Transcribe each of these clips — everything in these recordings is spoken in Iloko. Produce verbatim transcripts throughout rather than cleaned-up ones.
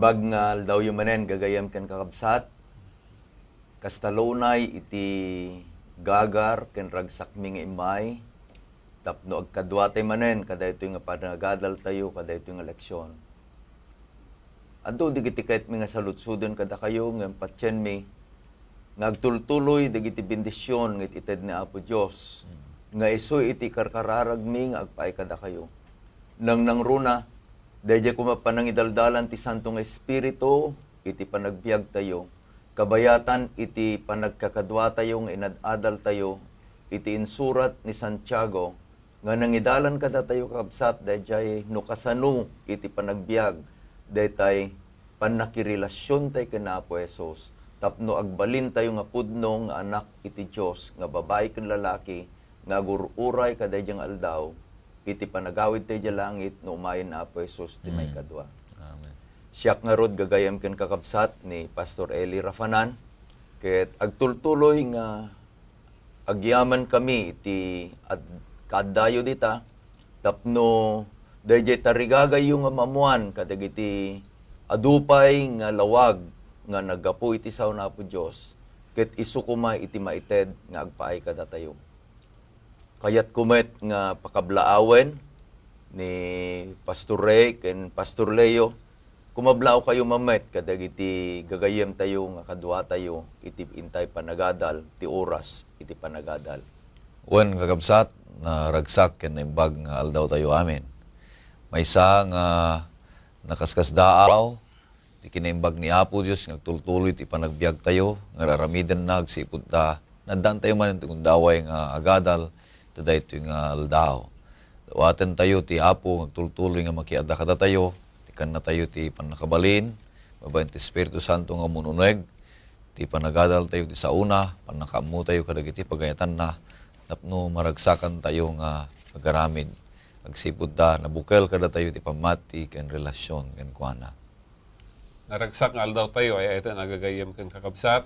Imbag nga aldawyo manen, gagayyem ken kakabsat, kasta la unay iti gagar ken ragsakmi nga immay tapno agkaduatay manen kadaytoy nga panagadaltayo kadaytoy nga leksion. Adu dagiti kayatmi nga saludsoden kadakayo ngem patienmi nga agtultuloy dagiti bendision nga it-ited ni Apo Dios nga isu iti karkararagmi nga agpaay kadakayo. Nangnangruna, daydiay koma panangidaldalan ti Santo nga Espiritu iti panagbiagtayo, kabayatan iti panagkakaduatayo nga inad-adaltayo iti insurat ni Santiago nga nangidalan kadatayo, kakabsat, daydiay no kasano iti panagbiag daytay pannakirelasiontay ken Apo Jesus tapno agbalintayo nga pudno nga anak iti Dios nga babai ken lalaki nga agur-uray kadaydiay nga aldaw iti panagawidtayo idiay langit no umayen Apo Jesus ti Mm. maikadua. Amen. Siak ngarud gagayyem ken kakabsat ni Pastor Eli Rafanan, ket agtultuloy nga agyamankami iti ad-, kaaddayo dita, tapno daydiay tarigagayyo nga maammuan kadagiti adu pay nga lawag nga naggapu iti sao ni Apo Dios, ket isu koma iti maited nga agpaay kadatayo. Kayatko met nga pakablaawen ni Pastor Ray ken Pastor Leo. Kumablaaw kayo mamet kadagiti gagayyemtayo nga kaduatayo iti intay panagadal, ti oras iti panagadal. Wen, kakabsat, naragsak ken naimbag nga aldawtayo amin. Maysa nga nakaskasdaaw ti kinaimbag ni Apo Dios nga agtultuloy ti panagbiagtayo, nga ar-aramidenna agsipud ta naaddaantayo manen ti gundaway nga agadal iti daytoy nga aldaw. Dawatentayo ti Apo nga agtultuloy nga makiadda kadatayo, ti kannatayo ti pannakabalin, babaen ti Espiritu Santo nga umuneg, ti panagadaltayo ti saona, pannakaammotayo kadagiti pagayatanna, tapno maragsakantayo nga agaramid. Agsipud ta nabukel kadatayo ti pammati ken relasion kenkuana. Naragsak nga aldawtayo, ay-ayaten a gagayyem ken kakabsat.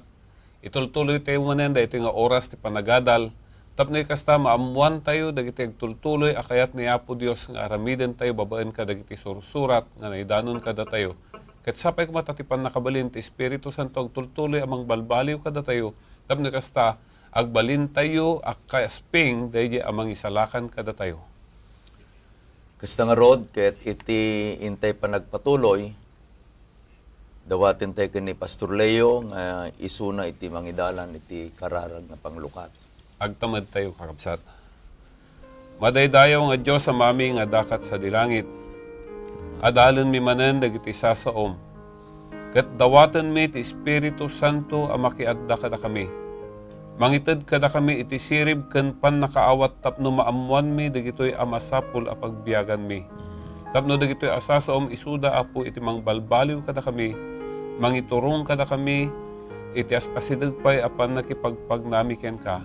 Itultuloytayo manen daytoy nga oras ti panagadal, tapno ikasta maammoantayo dagiti agtultuloy a kayat ni Apo Dios nga aramidentayo babaen kadagiti sursurat nga naidanon kadatayo. Ket sapay koma ta ti pannakabalin ti Espiritu Santo agtultuloy a mangbalbaliw kadatayo, tapno ikasta agbalintayo a kasping daydiay a mangisalakan kadatayo. Kasta ngarud, ket iti intay panagpatuloy, dawatentayo ken ni Pastor Leo nga isuna iti mangidalan iti kararag nga panglukat. Agtamedtayo, kakabsat. Madaydayaw nga Dios, Amami nga adda ket sadi langit, adalenmi manen dagiti sasaom, ket dawatenmi ti Espiritu Santo a makiadda kadakami. Mangited kadakami iti sirib ken pannakaawat tapno maammoanmi dagitoy a masapul a pagbiaganmi. Tapno dagitoy a sasaom isuda, Apo, iti mangbalbaliw kadakami, mangiturong kadakami iti as-asideg pay a pannakipagpagnami kenka.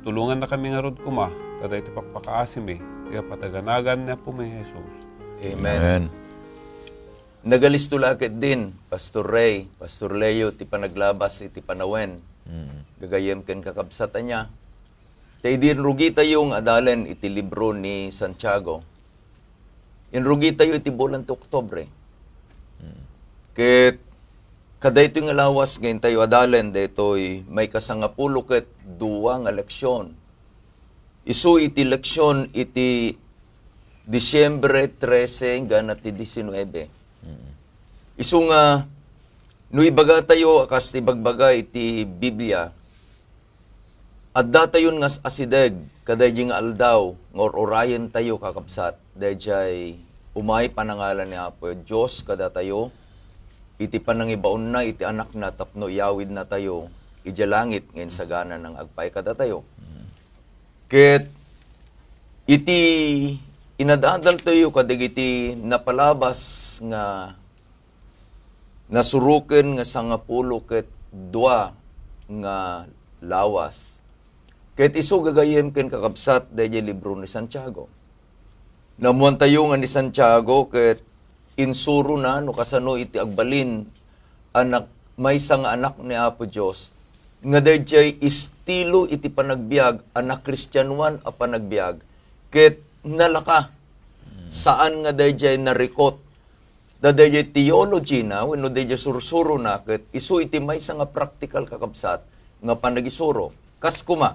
Tulongannakami ngarud koma, ta daytoy pakpakaasimi, ti kapataganagan ni Apomi Jesus. Amen. Amen. Nagalisto la ketdin, Pastor Ray, Pastor Leo, ti panaglabas iti panawen. Mm. Gagayyem ken kakabsat ania. Ta idi inrugitayo nga adalen iti libro ni Santiago, inrugitayo iti bulan ti Oktubre. Mm. Ket kadaytoy nga lawas nga intayo adalen, daytoy maikasangapulo ket dua nga leksion. Isu iti leksion iti Disiembre trese gana ti diecinuebe. Mm. Isu nga, no ibagatayo a kas ti ibagbaga iti Biblia, addatayon nga as-asideg kadaydi nga aldaw nga ur-urayentayo, kakabsat, daydiay umay panangalan ni Apo Dios kadatayo iti panangibaonna iti Anakna tapno iyawidnatayo idiay langit nga insagana nga agpaay kadatayo. Mm. Ket iti inad-adaltayo kadagiti napalabas nga nasuroken nga sangapulo ket dua nga lawas, ket isu gagayyem ken kakabsat daydiay libro ni Santiago. Naammoantayo nga ni Santiago ket insurona no kasano iti agbalin a nak-, maysa nga anak ni Apo Dios, nga daydiay estilo iti panagbiag a nakristianoan a panagbiag, ket nalaka. Mm. Saan nga daydiay narikot Ta dayjay theology na, wenno dayjay sursurona, ket isu iti maysa nga practical, kakabsat, nga panagisuro. Kas koma,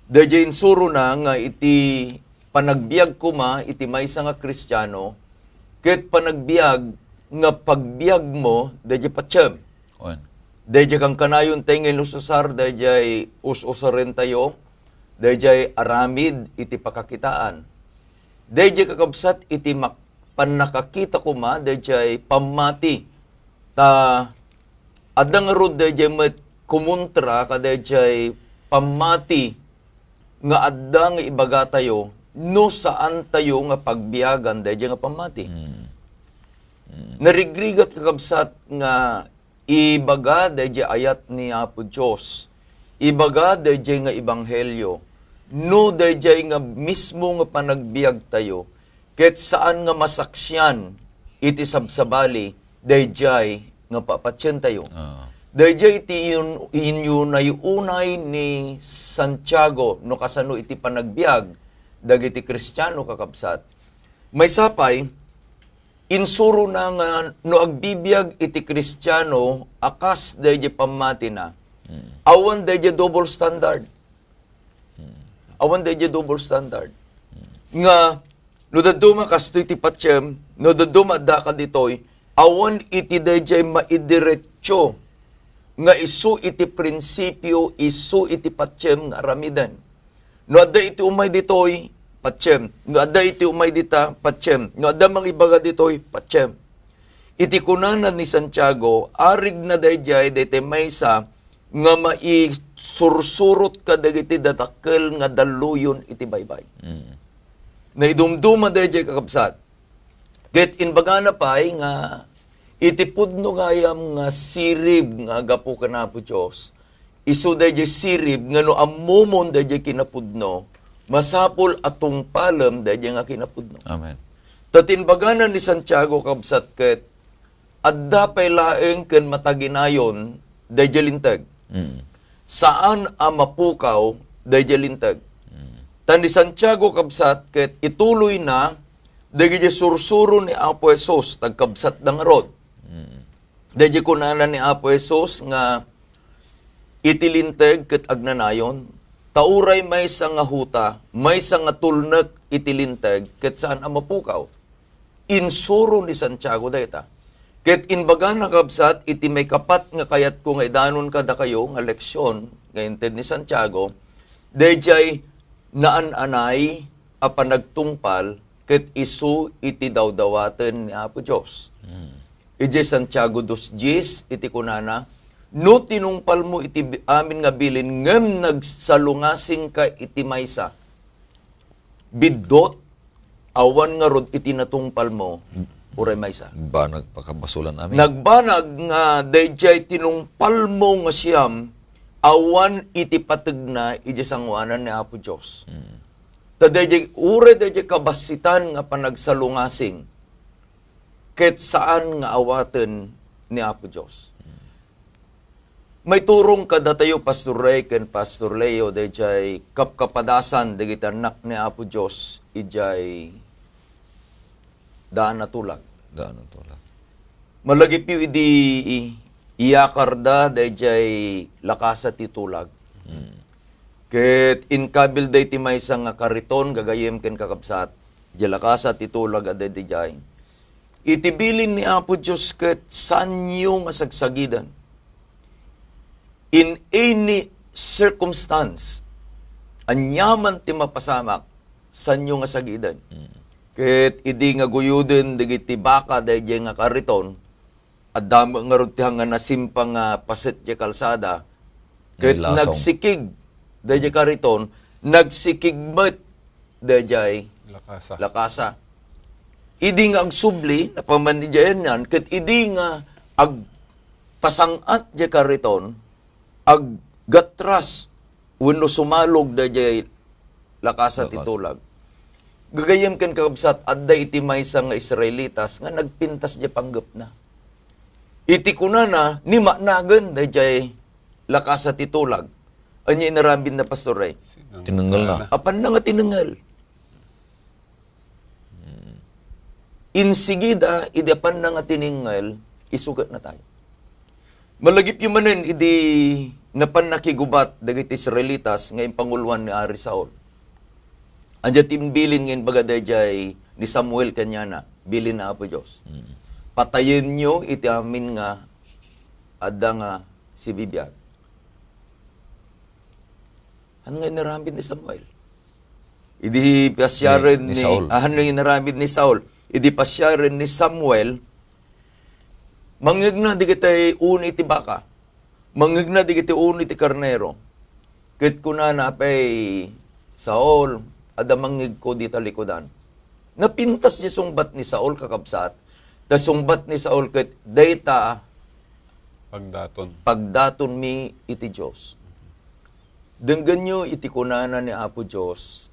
dayjay insurona nga iti panagbiag koma iti maysa nga Kristiano, ket panagbiag nga pagbiagmo dayjay patiem. Wen. Dayjay kankanayon tayo nga inus-usar, dayjay us-usaren tayo, dayjay aramid iti pakakitaan. Dayjay kakabsat iti mak-, pannakakita koma, dayjay pammati. Ta adda ngarud dayjay met kumontra kadayjay pammati nga adda nga ibagatayo no saan tayo nga pagbiagan dayjay nga pammati. Mm. Mm. Narigrigat, kakabsat, nga ibaga dayjay ayat ni Apo Dios, ibaga dayjay nga ebanghelio, no dayjay nga mismo nga panagbiag tayo, ket saan nga masaksian iti sabsabali dayjay nga papatien tayo. Ah. Dayjay iti iyun-, inyunay-unay ni Santiago no kasano iti panagbiag dagiti Kristiano, kakabsat. Maysa pay, insurona nga no agbibiag iti Kristiano a kas dayjay pammatina, Mm. awan dayjay double standard. Mm. Awan dayjay double standard. Mm. Nga, no dadduma kastoy ti patiem, no dadduma addaka ditoy, awan iti dayjay maidiretso nga isu iti prinsipio, isu iti patiem nga aramiden. No adda iti umay ditoy, patiem. No adda iti umay dita, patiem. No adda mangibaga ditoy, patiem. Iti kunana ni Santiago, arigna dayjay daytoy maysa nga maisursurot kadagiti dadakkel nga dalluyon iti baybay. Mm. Naidumduma dayjay, kakabsat. Ket imbagana pay nga iti pudno gayam nga sirib nga aggapu ken Apo Dios, isu dayjay sirib nga no ammomon dayjay kinapudno, masapul a tungpalem dayjay nga kinapudno. Amen. Ta ti imbagana ni Santiago, kabsat, ket adda pay laeng ken mataginayon dayjay linteg. Mm. Saan a mapukaw dayjay linteg. Mm. Ta ni Santiago, kabsat, ket ituloyna dagiti sursuro ni Apo Jesus, tagkabsatda ngarud. Mm. Dayjay kunana ni Apo Jesus nga iti linteg ket agnanayon, ta uray maysa nga huta, maysa nga tulnek iti linteg ket saan a mapukaw. Insuro ni Santiago dayta. Ket imbagana, kabsat, iti maikapat nga kayatko nga idanon kadakayo nga leksion nga inted ni Santiago, dayjay naan-anay a panagtungpal ket isu iti dawdawaten ni Apo Dios. Mm. Idiay Santiago dos diez iti kunana, "No tinungpalmo iti bi-, amin nga bilin ngem nagsalungasingka iti maysa, biddut, awan ngarud iti natungpalmo, uray maysa." Banag pakabasolan amin. Nagbanag nga daydiay tinungpalmo nga siam, awan iti pategna idiay sangoanan ni Apo Dios. Mm. Ta daydiay, uray daydiay kabassitan nga panagsalungasing, ket saan nga awaten ni Apo Dios. Maiturong kadatayo, Pastor Ray ken Pastor Leo, daydiay kapkapadasan dagiti annak ni Apo Dios idiay daan a tulag. Daan a tulag. Malagipyo idi iyakarda daydiay lakasa ti tulag. Mm. Ket inkabilda iti maysa nga kariton, gagayyem ken kakabsat, diay lakasa ti tulag a daydiay. Iti bilin ni Apo Dios ket saanyo nga sagsagiden. In any circumstance, aniaman ti mapasamak, saanyo nga sagiden. Mm. Ket idi nga guyuden dagiti baka daydiay nga kariton, adda met ngarud ti hanga nasimpa nga paset diay kalsada, ket nagsikig daydiay kariton, nagsikig met daydiay lakasa. Lakasa. Idi nga agsubli, napaman idiay ayanyan, ket idi nga agpasang-at diay kariton, aggatras wenno sumalog daydiay lakasa ti tulag. Gagayyem ken kakabsat, adda iti maysa nga Israelitas nga nagpintas diay panggepna. Iti kunana, nimanagen daydiay lakasa ti tulag. Ania inaramidna, Pastor Ray? Tinengngelna. Apanna nga tinengngel. Hmm. Insigida, idi apanna nga tiningngel, isu ket natay. Malagipyo manen idi napan nakigubat dagiti Israelitas nga impanguloan ni Ari Saul. Ania ti imbilin nga imbaga daydiay ni Samuel kaniana, bilin na Apo Dios. Mm. "Patayenyo iti amin nga adda nga sibibiag." Han nga inaramid ni Samuel. Idi pasiaren Ni, ni ni, Saul. Ah, han nga inaramid ni Saul. Idi pasiaren ni Samuel, mangngegna dagiti uni ti baka. Mangngegna dagiti uni ti karnero. Ket kunana pay, "Saul, adda mangngegko dita likudan." Napintas ti sungbat ni Saul, kakabsat. Ta sungbat ni Saul ket dayta Pagdaton. pagdatonmi iti Dios. Denggenyo iti kunana ni Apo Dios,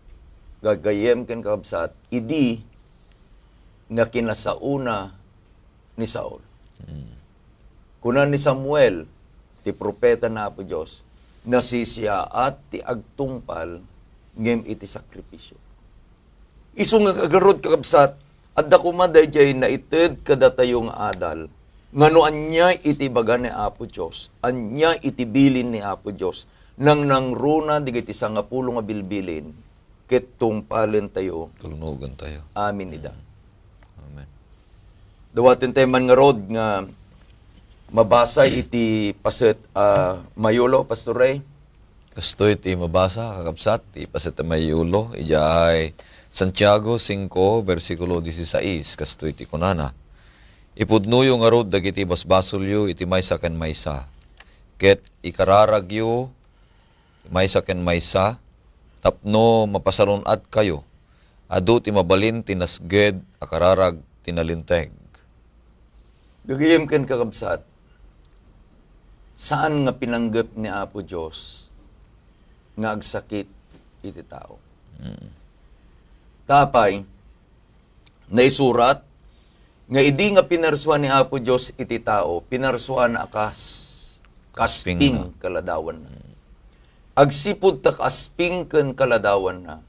gagayyem ken kakabsat, idi nga kinasaona ni Saul. Mm. Kuna ni Samuel, ti propeta ni Apo Dios, "Nasisiaat ti agtungpal ngem iti sakripisio." Isu nga agarud, kakabsat, adda koma daydiay naited kadatayo nga adal, nga no ania iti ibaga ni Apo Dios, ania iti bilin ni Apo Dios, nangnangruna dagiti sangapulo nga bilbilin, ket tungpalentayo. Tulnogentayo. Amin ida. Mm. Amen. Dawaten tayo man ngarud nga mabasa iti paset a mayulo, Pastor Ray. Kastoy ti mabasa, kakabsat, ti paset a mayulo, idiay Santiago singko, bersikulo dieciséis, kastoy ti kunana, "Ipudnoyo ngarud dagiti basbasolyo iti maysa ken maysa, ket ikararagyo maysa ken maysa, tapno mapasalun-atkayo. Adu ti mabalin ti nasged a kararag ti nalinteg." Gagayyem ken kakabsat, saan nga pinanggep ni Apo Dios nga agsakit iti tao. Mm. Ta apay, naisurat nga idi nga pinarsua ni Apo Dios iti tao, pinarsuana a kas, kasping Kaspingna. kaladawanna. Agsipud ta kasping ken kaladawanna,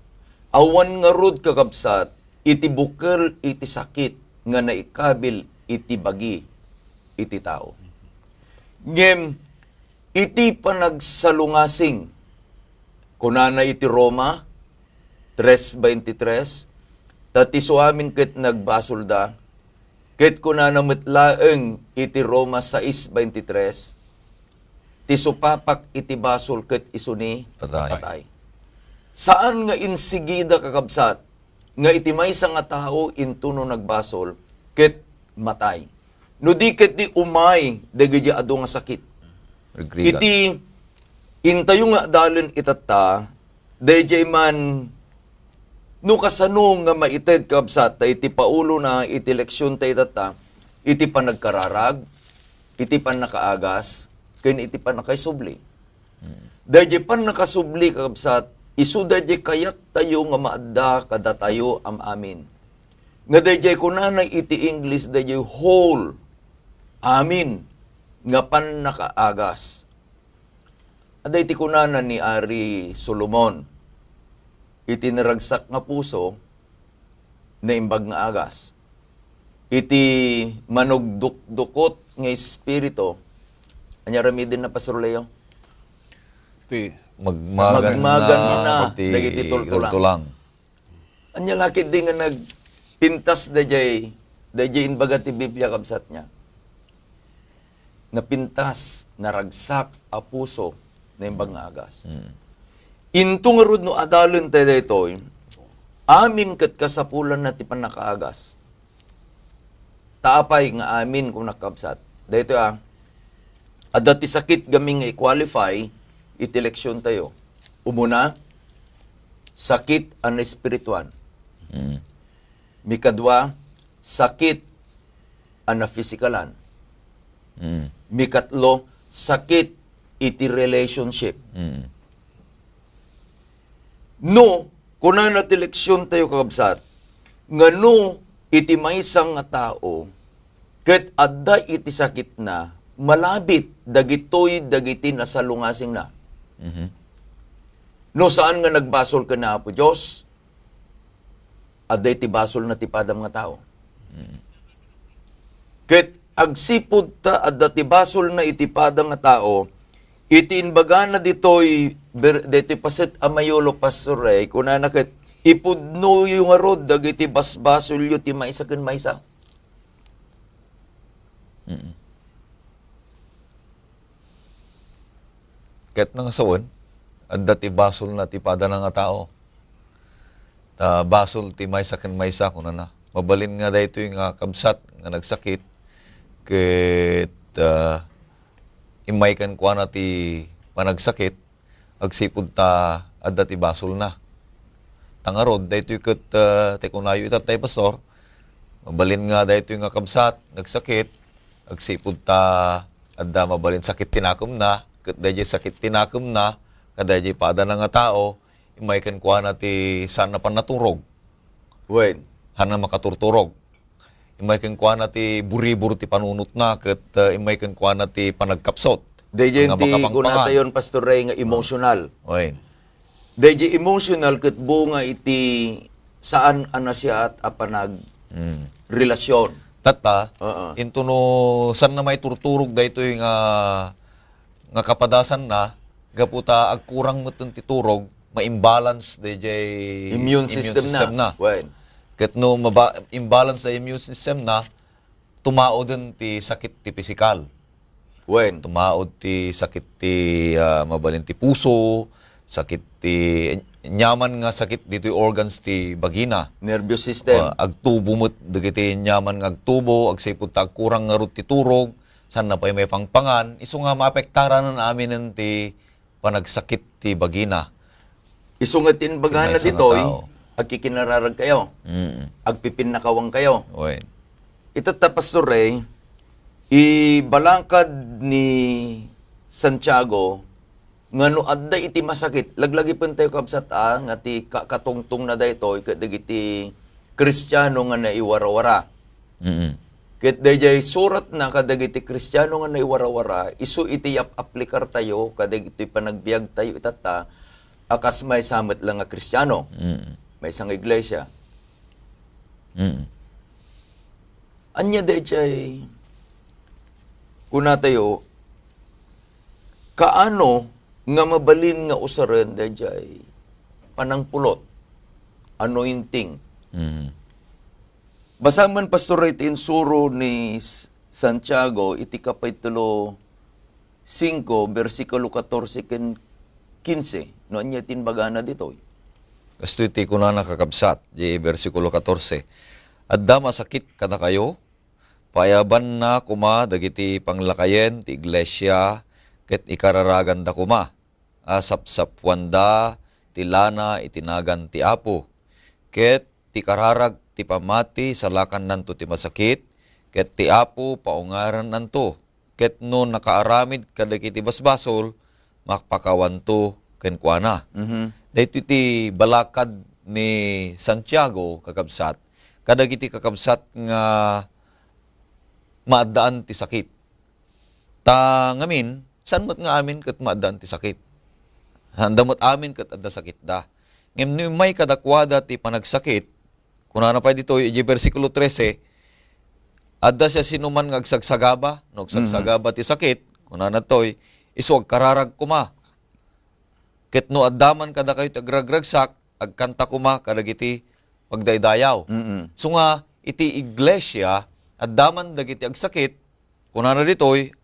awan ngarud, kakabsat, iti bukel iti sakit nga naikabil iti bagi iti tao. Ngem iti panagsalungasing, kunana iti Roma tres veintitrés, ta ti suamin ket nagbasolda, ket kunana met laeng iti Roma sais veintitrés, "Ti supapak iti basol ket isu ni Patay. patay." Saan nga insigida, kakabsat, nga iti maysa nga tao intono nagbasol ket matay. No di ket di umay dagiti adu nga sakit. Rigrigat. Iti intayo nga adalen itatta, daydiay man no kasano nga maited, kabsat, ta iti paulona iti leksion ta itatta, iti panagkararag, iti pannakaagas, ken iti pannakaisubli. Mm. Daydiay pannakasubli, kakabsat, isu daydiay kayattayo nga maadda kadatayo am-amin. Nga daydiay kunana iti English, daydiay whole, amin, nga pannakaagas. Adda iti kunana ni Ari Solomon, "Iti naragsak nga puso, naimbag nga agas. Iti manugdukdukot nga espiritu," ania ramidenna, Pastor Leo? Ti Magmagan Magmagan na na ti dagiti tultulang. tultulang. Ania la ketdi nga nagpintas daydiay, daydiay imbaga ti Biblia, kabsat, nga napintas, naragsak a puso, naimbag nga agas. Mm. Into ngarud no adalen tayo daytoy, amin ket kasapulanna ti pannakaagas. Ta apay nga amin, kunak, kabsat? Daytoy, ah, adda ti sakit gamin nga i-qualify iti leksion tayo. Umuna, sakit a naespirituan. Mm. Mikadua, sakit a nafisikalan. Mm. Mikatlo, sakit iti relationship. Mm. No, kunana ti leksion tayo, kakabsat, nga no iti maysa nga tao ket adda iti sakitna, malabit dagitoy dagiti nasalungasingna. Mhm. No saan nga nagbasol ken Apo Dios, adda iti basolna ti padam nga tao. Ket agsipud ta adda ti basolna iti pada nga tao, iti imbagana ditoy, ber-, ditoy paset a mayulo, Pastor Ray, kunana ket, "Ipudnoyo ngarud dagiti basbasolyo ti maysa ken maysa." Mm. Ket nangasawen, adda ti basolna ti padana nga tao. Ta basol ti maysa ken maysa, kunana. Mabalin nga daytoy nga kabsat nga nagsakit, ket, ah, immay kenkuana ti panagsakit, agsipud ta adda ti basolna. Ta ngarud, daytoy ket, ah, ti kunayo itattay, Pastor, mabalin nga daytoy nga kabsat, nagsakit, agsipud ta adda mabalin sakit ti nakemna, ket daydiay sakit ti nakemna, kadaydiay padana nga tao, immay kenkuana ti saan a pannaturog. Wen. Saan a makaturturog. Immay kenkuana ti buribur ti panunotna, ket, uh, immay kenkuana ti panagkapsut. Daydiay ti kunatayon, Pastor Ray, nga emotional. Wen. Daydiay emotional ket bunga iti saan a nasayaat a panag-, mm, relasyon. Tatta, oo, intono saan na maiturturog daytoy nga, nga kapadasanna, gapu ta agkurang metten ti turog, ma-imbalance dayjay immune system na. Wen. Ket no maba-, imbalance da immune system na, tumaoden ti sakit ti pisikal. Wen. Tumaod ti sakit ti, ah, mabalin ti puso, sakit ti nyaman nga sakit ditoy organs ti bagina. Nervous system. Ah, agtubo met dagiti nyaman nga agtubo, agsipud ta agkurang ngarud ti turog, saan na pay maipangpangan, isu nga maapektaranan aminen ti panagsakit ti bagina. Isu nga ti imbagana ditoy, agkikinararag kayo. Mm. Agpipinnakawan kayo. Wen. Itatta, Pastor Ray, ibalakad ni Santiago nga no adda iti masakit, laglagipentayo, kabsat, a, nga ti ka-, katungtongna daytoy ket dagiti Kristiano nga naiwarawara. Mm. Ket dayjay suratna kadagiti Kristiano nga naiwarawara, isu iti yap-, aplikartayo kadagiti panagbiagtayo itatta a kas maysa met la nga Kristiano, mm, maysa nga iglesia. Mm. Ania dayjay kunatayo, kaano nga mabalin nga usaren dayjay panangpulot, anointing? Mm. Basaem man, Pastor, iti insuro ni S-, Santiago iti kapitulo singko, bersikulo katorse ken kinse. No ania ti imbagana ditoy? Kastoy ti kunana, kakabsat, di bersikulo katorse, "Adda masakit kadakayo? Paayabanna koma dagiti panglakayen ti iglesia ket ikararaganda koma a sapsappuanda ti lana iti nagan ti Apo. Ket ti kararag ti pammati salakannanto ti masakit, ket ti Apo paungarannanto. Ket no nakaaramid kadagiti basbasol, mapakawanto kenkuana." Mhm. Daytoy ti balakad ni Santiago, kakabsat, kadagiti kakabsat nga maaddaan ti sakit. Ta ngamin, saan met nga amin ket maaddaan ti sakit. Saanda met amin ket adda sakitda. Ngem no immay kadakuada ti panagsakit, kunana pay ditoy, idiay bersikulo trese, "Adda siasinoman nga agsagsagaba, no agsagsagaba ti sakit," kunana toy, "isu agkararag koma. Ket no adda man kadakayo ti agragragsak, agkanta koma kadagiti pagdaydayaw." Mm-mm. So nga, iti iglesia, adda man dagiti agsakit, kunana ditoy,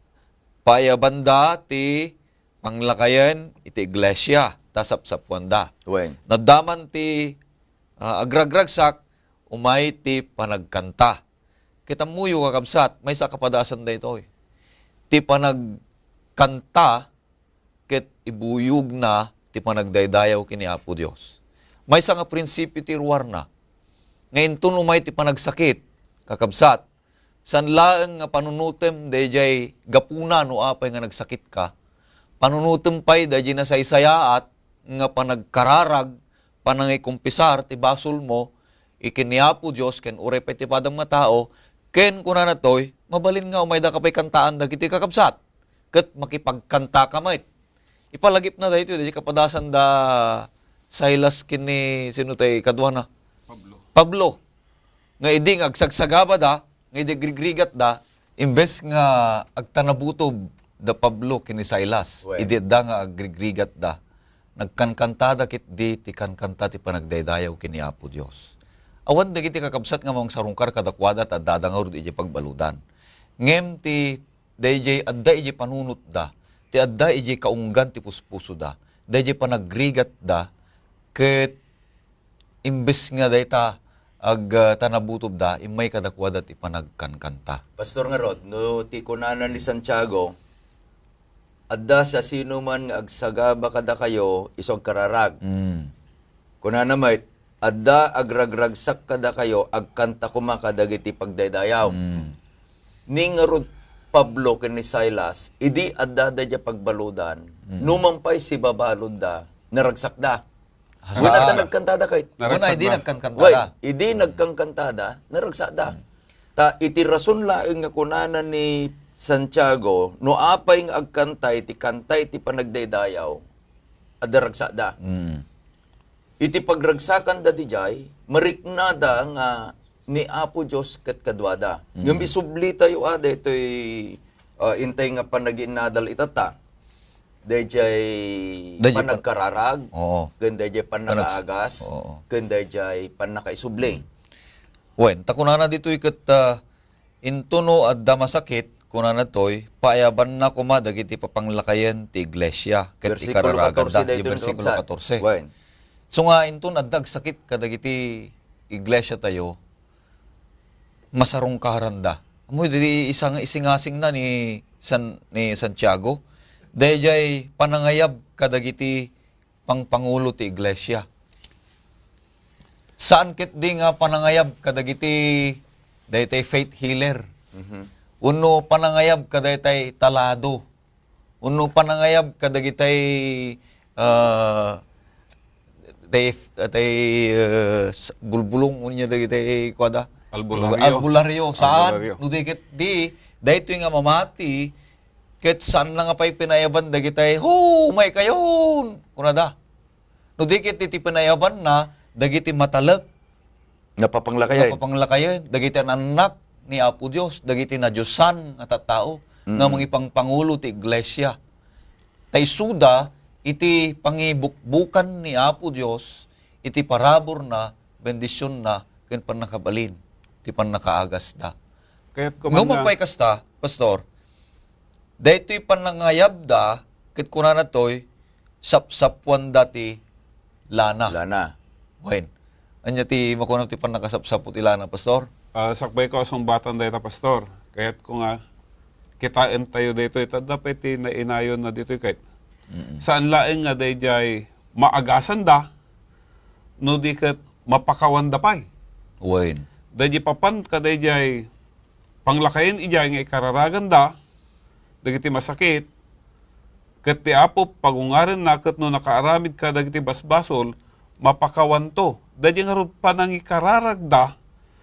paayabanda ti panglakayen iti iglesia, ta sapsappuanda. Wen. No adda man ti, ah, agragragsak, umay ti panagkanta. Ket ammoyo, kakabsat, maysa a kapadasan daytoy. Ti panagkanta ket ibuyogna ti panagdaydayaw ken ni Apo Dios. Maysa nga prinsipio ti ruarna, nga inton umay ti panagsakit, kakabsat, saan laeng nga panunotem daydiay gapuna no apay nga nagsakitka. Panunotem pay daydiay nasaysayaat nga panagkararag, panangikumpisar ti basolmo, ken ni Apo Dios ken uray pay ti padam nga tao, ken kunana toy, mabalin nga umaydaka pay kantaan dagiti kakabsat, ket makipagkantaka met. Ipalagipna daytoy, daydiay kapadasan da Silas ken ni sino tay kaduana? Pablo. Pablo. nga idi nga agsagsagabada, nga idi agrigrigatda, imbes nga agtanabutob da Pablo ken ni Silas, Wen. idi adda nga agrigrigatda, nagkankantada ketdi ti kankanta ti panagdaydayaw ken ni Apo Dios. Awan dagiti kakabsat nga mangsarungkar kadakuada ta addada ngarud idiay pagbaludan. Ngem ti daydiay adda idiay panunotda, ti adda idiay kaunggan ti puspusoda, daydiay panagrigatda, ket imbes nga dayta ag, ah, tanabutobda, immay kadakuada ti panagkankanta. Pastor ngarud, no ti kunana ni Santiago, "Adda siasinoman nga agsagaba kadakayo isu agkararag." Mm. Kunana met, "Adda agragragsak kadakayo, agkanta koma kadagiti pagdaydayaw." Mm. Ni ngarud Pablo ken ni Silas, idi adda daydiay pagbaludan, Mm. numan pay sibabaludda, naragsakda. Wen, adda nagkantada kay. Una, idi nagkankantada. Wen, idi nagkankantada, naragsakda. Hmm. Ta iti rason laeng nga kunana ni Santiago, no apay nga agkanta iti kanta iti panagdaydayaw, adda ragsakda. Hmm. Iti pagragsakanda didiay, mariknada nga ni Apo Dios ket kaduada. Mm. Ngem isublitayo a daytoy, ah, intay nga panagiinnadal itatta. Daydiay Daydiay pan- panagkararag, Oo. ken daydiay Panags- pannakaagas, Oo. ken daydiay pannakaisubli. Mm. Wen, ta kunana ditoy ket, ah, "Intono adda masakit," kunana toy, "paayabanna koma dagiti papanglakayen ti iglesia ket Bersikulo ikararaganda." katorse daytoy, Bersikulo katorse. Wen. So nga, inton adda agsakit kadagiti iglesia tayo, masarungkaranda. Ammo di isang isingasingna ni San, ni Santiago, daydiay panangayab kadagiti pangpangulo ti iglesia. Saan ketdi nga panangayab kadagiti daytay faith healer. Mhm. Wenno panangayab kadaytay talado. Wenno panangayab kadagitay, ah, tay, tay, ah, s-, bulbulong, unya dagitay kuada? Albularyo. Albularyo. Saan? Albularyo. No di ket di, daytoy nga mamati, ket saan na nga pay pinayaban dagitay, "Ho, umay kayon!" kunada. No di ket iti pinayabanna dagiti matalek Nga papanglakayen. nga papanglakayen, dagiti annak ni Apo Dios, dagiti nadiosan nga tattao, nga Mm. mangipangpangulo ti iglesia. Ta isuda iti pangibukbukan ni Apo Dios, iti paraburna, bendisionna, ken pannakabalin, ti pannakaagasda. Kayat ko No man nga mapay kasta, Pastor, daytoy panangayabda, ket kunana toy, sapsappuanda ti lana. Lana. Wen. Ania ti makunaw ti pannakasapsapo ti lana, Pastor? Ah, sakbay ko a sungbatan dayta, Pastor. Kayat ko nga kitaem tayo daytoy, ta adda pay ti nainayon na ditoy kayat. Mm-mm. Saan laeng nga daydiay maagasanda, no di ket mapakawanda pay. Wen. Daydiay papan kadaydiay panglakayen idiay nga ikararaganda dagiti masakit, ket ti Apo pagungarenna ket no nakaaramid kadagiti basbasol, mapakawanto. Daydiay ngarud panangikararagda,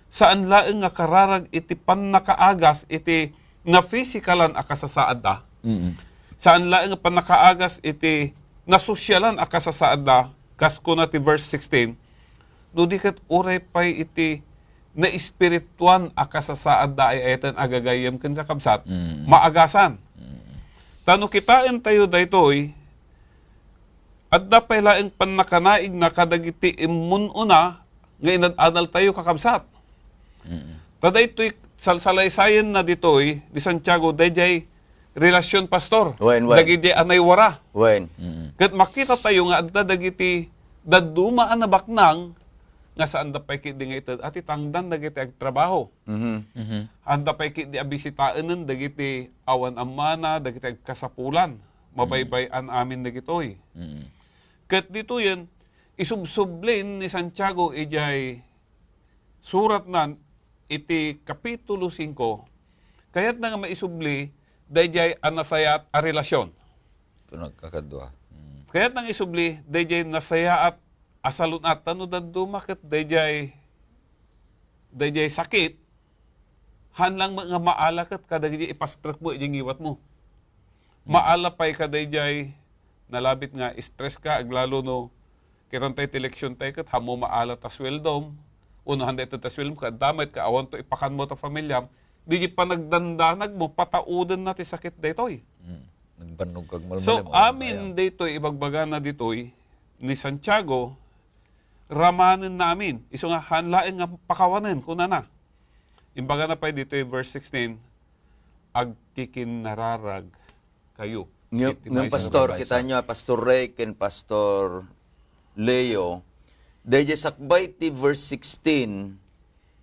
saan laeng nga kararag iti pannakaagas iti nafisikalan a kasasaadda. Mm. Saan laeng nga pannakaagas iti nasosialan a kasasaadda, kas kuna ti verse sixteen, no di ket uray pay iti naespirituan a kasasaadda ay ayaten a gagayyem ken kakabsat, Mm. maagasan. Mm. Ta no kitaentayo daytoy, adda pay laeng pannakanaigna kadagiti immun-una nga inad-adaltayo, kakabsat. Mm. Ta daytoy salsalaysayenna ditoy ni Santiago, daydiay relasyon, Pastor. Wen, wen. Dagiti a naywara. Wen. Mm. Ket makita tayo nga adda dagiti dadduma a nabaknang nga saanda pay ketdi nga ited a ti tangdan dagiti agtrabaho. Mhm. Mhm. Saanda pay ketdi a bisitaenen dagiti awan ammana, dagiti agkasapulan. Mabaybay-an amin dagitoy. Mm. Ket ditoyen, isubsublin ni Santiago idiay suratnan iti Kapitulo singko, kayatna nga maisubli daydiay a nasayaat a relasyon. Panagkakadua. Mm. Kayatna nga isubli daydiay nasayaat a salun-at. Ta no dadduma ket daydiay, daydiay sakit, haan lang met nga maala ket kadagiti ipastrekmo iti ngiwatmo. Mm. Maala pay kadaydiay nalabit nga stress ka, aglalo no kitantay ti eleksyon tayo ket, haanmo maala ta sueldom, Punoan daytoy ta sweldo mo, ket adda met, ket awanto ipakanmo ta familiam, di panagdandanagmo, pataudenna ti sakit daytoy. Mm. Nagbannog kag So, malmalem, amin daytoy ibagbagana ditoy ni Santiago, ramanen na amin. Isu nga, haan laeng nga pakawanen, kunana. Imbagana pay ditoy verse sixteen, "Agkikinnararag kayo." Ngem, iti ngem, maysa Pastor, maysa. Kita nyo, Pastor Ray ken Pastor Leo, dayjay sakbay ti verse sixteen,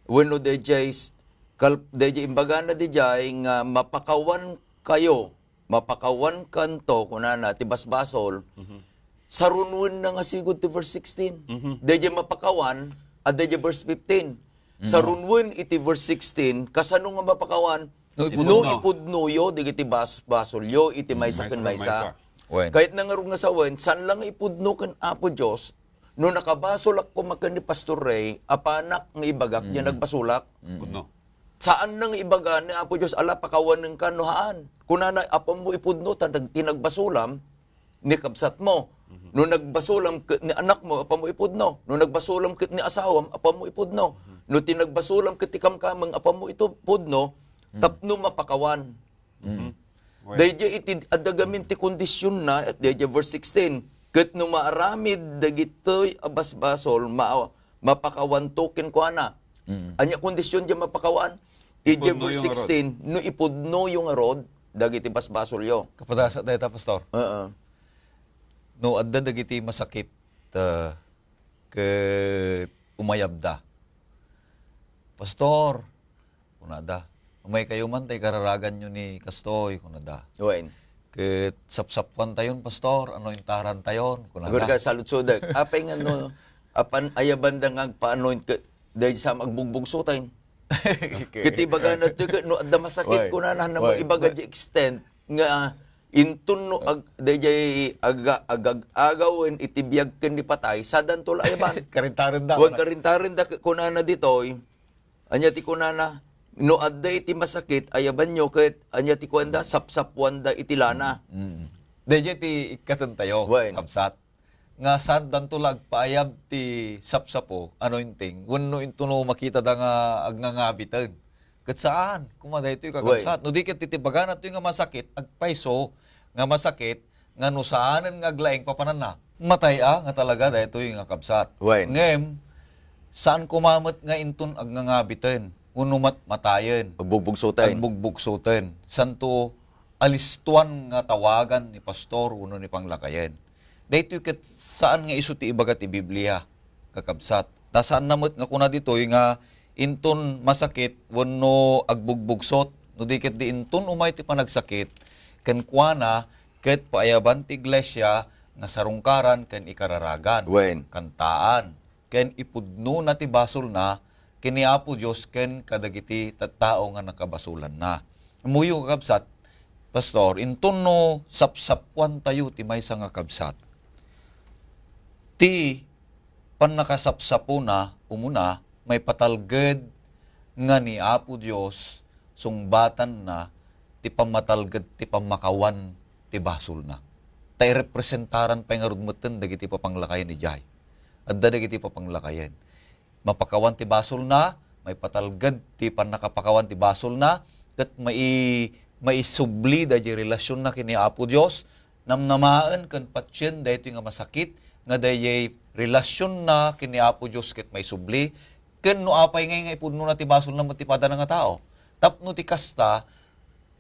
wenno dayjay s-, kal-, dayjay imbagana dayjay nga mapakawan kayo, mapakawan kanto, kunana, ti basbasol, Mhm. Sarunuen na nga sigud ti verse sixteen. Mhm. Dayjay mapakawan, a dayjay verse fifteen. Mhm. Sarunuen iti verse sixteen, kasano nga mapakawan? No ipudno. No ipudnoyo, digiti bas-, basolyo, iti maysa ken maysa. Maysa ken maysa. Wen. Kayatna ngarud nga sawen, saan lang nga ipudno ken Apo Dios, no nakabasolak koma ken ni Pastor Ray, apanak nga ibagak, Mm. diay nagbasolak. Mm. Pudno. Saan na nga ibaga ni Apo Dios, "Ala, pakawanenka," no haan. Kunana, "Apanmo ipudno, ta nag-, ti nagbasolam, ni kabsatmo. Mhm. No nagbasolam ket ni anakmo, apanmo ipudno. No nagbasolam ket ni asawam, apanmo ipudno. Mhm. No ti nagbasolam ket ti kamkameng, apanmo ipudno, Mm. tapno mapakawan." Mhm. Wen. Dayjay iti adda gamin ti kondisionna, dayjay verse sixteen, "Ket no maaramid dagitoy a basbasol, ma-, mapakawanto kenkuana." Mm. Ania kondision diay mapakawan? Idiay Ipudnoyo verse ngarud. sixteen, "No ipudnoyo ngarud dagiti basbasolyo." Kapadasan dayta, Pastor. Oo. No adda dagiti masakit, ah, ket umayabda. "Pastor," kunada, "umaykayo man ta ikararaganyo ni kastoy," kunada. Wen. "Ket sapsapuantayon, Pastor, anointarantayon," kunada. Agurga, saludsodek. Apay nga no, apan ayabanda nga agpa-anoint ket dayjay sa agbugbugsuten. Ket ibagana ti ket no adda masakit, Wen. kunana, na Wen. maibaga Wen. di extent nga inton no ag-, dayjay aga-, agag-agawen iti biag ken ni patay, sadanto la ayaban. Karintarenda. Wen, karintarenda, ket kunana ditoy, ania ti kunana, "No adda iti masakit, ayabanyo, ket ania ti kuanda, sapsapuanda iti lana." Mm. Dayjay ti ikkatentayo, Wen. kabsat. Nga saandanto la agpaayab ti sapsapo, anointing, wenno intono makitada nga agnangabiten. Ket saan, koma daytoy kakabsat. Wen. No di ket iti bagana toy nga masakit, agpayso nga masakit, nga no saanen nga aglaing papananna, matay a nga talaga daytoy nga kabsat. Wen. Ngem, saan koma met nga inton agnangabiten, wenno mat-, matayen. Agbugbugsoten. Agbugbugsuten. Santo alistuan nga tawagan ni pastor wenno ni panglakayen. Daytoy ket saan nga isu ti ibaga ti Biblia, kakabsat. Ta saanna met nga kuna ditoy nga inton masakit wenno agbugbugsot, no di ket di inton umay ti panagsakit kenkuana ket paayaban ti iglesia nga sarungkaran ken ikararagan, Wen. kantaan, ken ipudnona ti basolna ken ni Apo Dios ken kadagiti tattao nga nakabasolanna. Ammoyo, kakabsat, Pastor, inton no sapsapuantayo ti maysa nga kabsat, ti pannakasapsapona umuna, maipatalged nga ni Apo Dios sungbatanna ti pammatalged ti pammakawan ti basolna. Ta irepresentaran pay ngarud metten dagiti papanglakayen idiay. Adda dagiti papanglakayen. Mapakawan ti basolna, maipatalged ti pannakapakawan ti basolna, ket mai-, maisubli dayjay relasionna ken ni Apo Dios, namnamaen ken patien daytoy nga masakit, nga dayjay relasionna ken ni Apo Dios ket maisubli, ken no apay ngay nga ipudnona ti basolna met ti padana nga tao. Tapno ti kasta,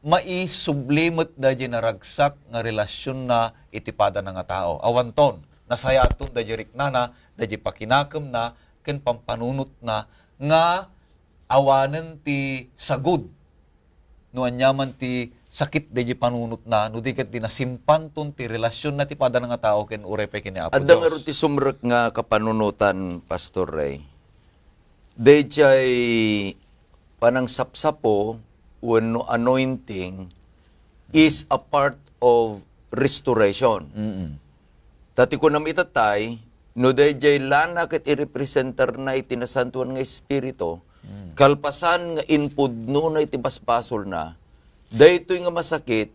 maisubli met dayjay naragsak nga relasionna iti padana nga tao. Awanton, nasayaatton dayjay riknana, dayjay pakinakemna, ken pampanunotna nga awanen ti sagud no aniaman ti sakit dayjay panunotna, no di ket di nasimpanton ti relasionna ti padana nga tao ken uray pay ken ni Apo Adda Dios. Ngarud ti sumrek nga kapanunotan, Pastor Ray. Dayjay panangsapsapo wenno anointing is a part of restoration. Mm-mm. Ta ti kunam itattay, no dayjay lana ket irepresentarna iti Nasantoan nga Espiritu, Mm. kalpasan nga impudnona iti basbasolna, daytoy nga masakit,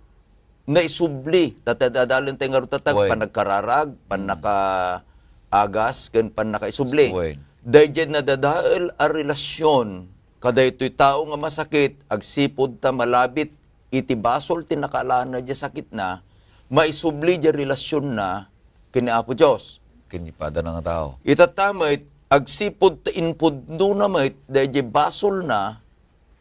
naisubli. Ta ti adalen tayo ngarud tatta, Wen. panagkararag, Mm. pannakaagas, ken pannakaisubli. Wen. Daydiay nadadael a relasyon kadaytoy tao nga masakit, agsipud ta malabit iti basol ti nakaalaanna diay sakitna, maisubli diay relasionna ken ni Apo Dios. Ken ni padana nga tao. Itatta met, agsipud ta impudnona met daydiay basolna,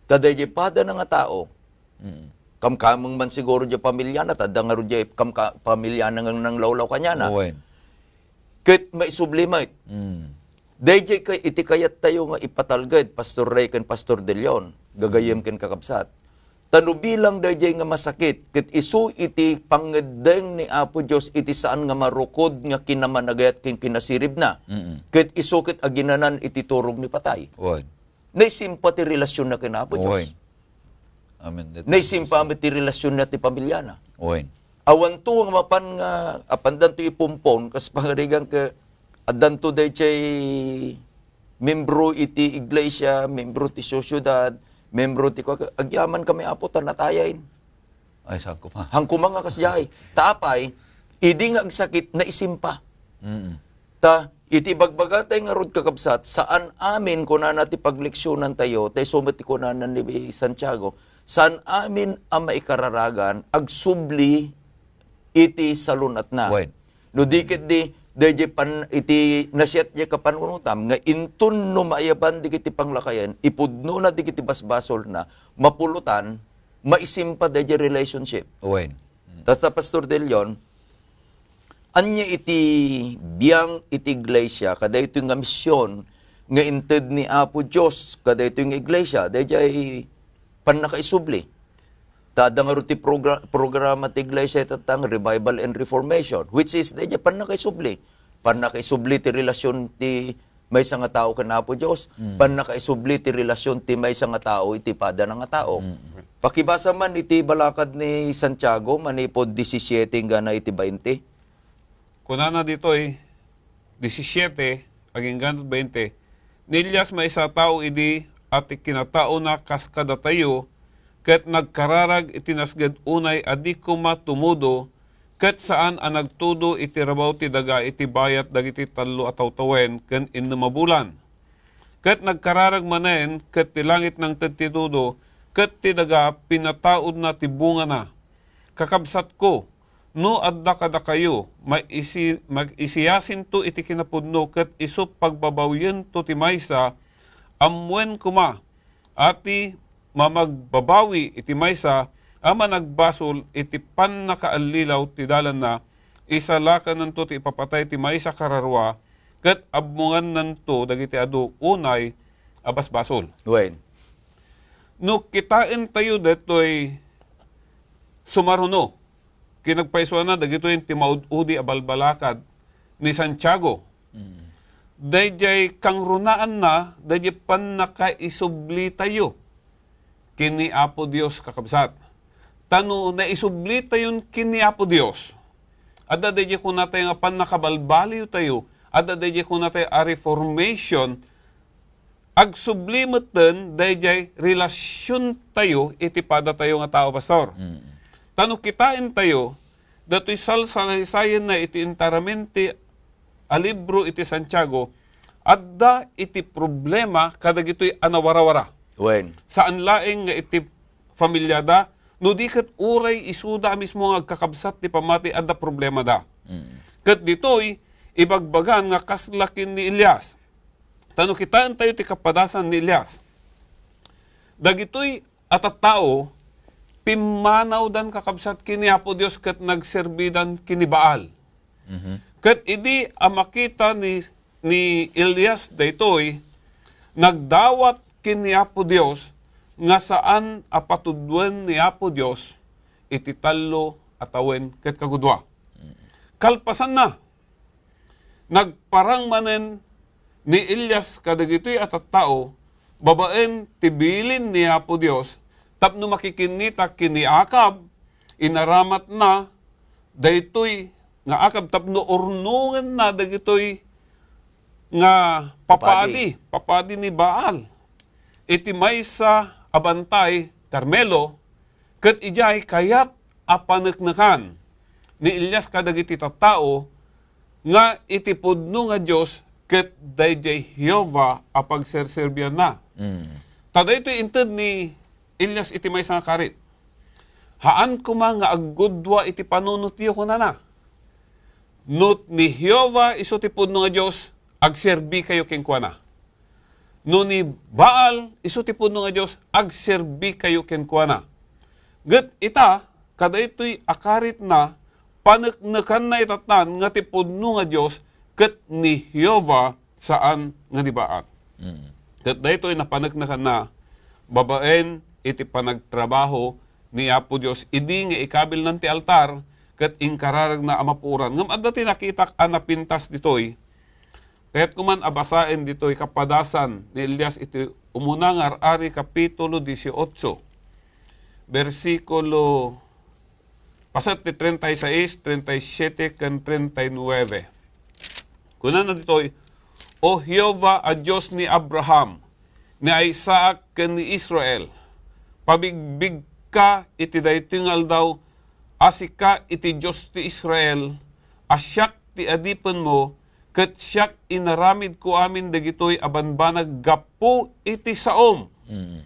ta daydiay padana nga tao. Mm. Kamkameng man siguro diay pamiliana, ta adda ngarud diay kamka-, pamiliana nga nanglawlaw kaniana. Wen. Ket maisubli met. Mm. Daydiay kay iti kayattayo nga ipatalged, Pastor Ray ken Pastor De Leon, gagayyem ken kakabsat. Ta no bilang daydiay nga masakit, ket isu iti pangngeddeng ni Apo Dios iti saan nga marukod nga kinamanagayat ken kinasiribna. Mm-mm. Ket isu ket aginanan iti turog ni patay. Wen. Naisimpa ti relasionna ken Apo Dios. Wen. Amen. Naisimpa met ti relasionna ti pamiliana. Wen. Awanto nga mapan nga, apandanto ipumpon, kas pangarigan ket addanto daydiay membro iti iglesia, membro ti sosiedad, membro ti kua-, agyaman kami, Apo, ta natayen. Ay, saan ko pa? Hangko man nga kasdiay. Ta apay, idi nga agsakit, naisimpa. Mm. Ta, iti bagbagatayo ngarud, kakabsat, saan amin, kunana ti pagleksionantayo, ta isu met ti kunana ni Santiago, saan amin a maikararagan, agsubli iti salun-atna. Wen. No di ket di, daydiay pan-, iti nasiat diay kapanunotam, nga inton no maiyaban dagiti panglakayen, ipudnona dagiti basbasolna, mapulotan, maisimpa daydiay relationship. Wen. Tasta, Pastor De Leon, ania iti biang iti iglesia, kadaytoy nga mision nga inted ni Apo Dios kadaytoy nga iglesia, daydiay pannakaisubli. Ta adda ngarud ti progra-, programa ti iglesia itatta nga Revival and Reformation, which is, daydiay pannakaisubli. Pannakaisubli ti relasyon ti maysa nga tao ken Apo Dios, mm, pannakaisubli ti relasyon ti maysa nga tao iti padana nga tao. Mm. Pakibasa man iti balakad ni Santiago, manipud disisiete inggana iti bainte. Kunana ditoy, disisiete, agingga bainte, "Ni Elias maysa a tao idi a ti kinataona kas kadatayo, ket nagkararag iti nasged unay a di koma tumudo, ket saan a nagtudo iti rabaw ti daga iti bayat dagiti tallo a tawtawen ken innem a bulan. Ket nagkararag manen, ket ti langit nangted ti tudo, ket ti daga pinataudna ti bungana." Kakabsatko, no adda kadakayo, maisi-, mag-isiyasinto iti kinapudno ket isu pagbabawiyento ti maysa, ammoen koma a ti mamagbabawi iti maysa a managbasol iti pannakaallilaw ti dalanna, isalakananto ti ipapatay ti maysa kararua, ket abbongannanto dagiti adu unay a basbasol. Wen. No kitaentayo daytoy sumaruno, kinagpaisuanna dagitoy ti maud-udi a balbalakad ni Santiago. Mm. Daydiay kangrunaanna, daydiay pannakaisublitayo ken ni Apo Dios, kakabsat. Ta no naisublitayon ken ni Apo Dios, adda daydiay kunatayo nga pannakabalbaliwtayo, adda daydiay kunatayo a reformation, agsubli metten daydiay relasiontayo iti padatayo nga tao, Pastor. Mm. Ta no kitaentayo, datoy salsalaysayanna iti intaramenti a libro iti Santiago, adda iti problema kadagitoy a nawarawara. Wen. Saan laeng nga iti familiada, no di ket uray isuda a mismo nga agkakabsat ti pammati, adda problemada. Mm. Ket ditoy, ibagbagan nga kasla ken ni Elias. Ta no kitaentayo ti kapadasan ni Elias, dagitoy a tattao, pimmanawdan, kakabsat, ken ni Apo Dios ket nagserbidan ken ni Baal. Mhm. Ket idi a makita ni, ni Elias daytoy, nagdawat ken ni Apo Dios nga saan a patuduen ni Apo Dios iti tallo a tawen ket kagudua. Mm. Kalpasanna, nagparang manen ni Elias kadagitoy a tattao babaen ti bilin ni Apo Dios tapno makikinnita ken ni Acab, inaramatna daytoy nga Acab tapno urnongenna dagitoy nga papadi, papadi ni Baal iti maysa a bantay, Carmelo, ket idiay kayat a paneknekan ni Elias kadagiti tattao nga iti pudno nga Dios ket daydiay Jehovah a pagserserbianna. Mm. Ta daytoy inted ni Elias iti maysa nga karit. Haan koma nga aggudua iti panunotyo, kunana. No ni Jehovah isu ti pudno nga Dios, agserbikayo kenkuana. No ni Baal isu ti pudno nga Dios, agserbikayo kenkuana. Ket ita, kadaytoy a karitna, paneknekanna itatan nga ti pudno nga Dios ket ni Jehovah saan nga ni Baal. Mm. Ket daytoy napaneknekanna babaen iti panagtrabaho ni Apo Dios idi nga ikabilnan ti altar ket inkararagna a mapuoran. Ngem adda ti nakitak a napintas ditoy. Kayatko man a basaen ditoy kapadasan ni Elias iti Umuna nga Ar-ari, Kapitulo dieciocho, bersikulo paset ti treinta y seis, treinta y siete, ken treinta y nueve. Kunana ditoy, "O Jehovah a Dios ni Abraham, ni Isaac, ken ni Israel, pabigbigka iti daytoy nga aldaw a sika iti Dios ti Israel, a siak ti adipenmo, ket siak inaramidko amin dagitoy a banbanag gapu iti saom. Mm.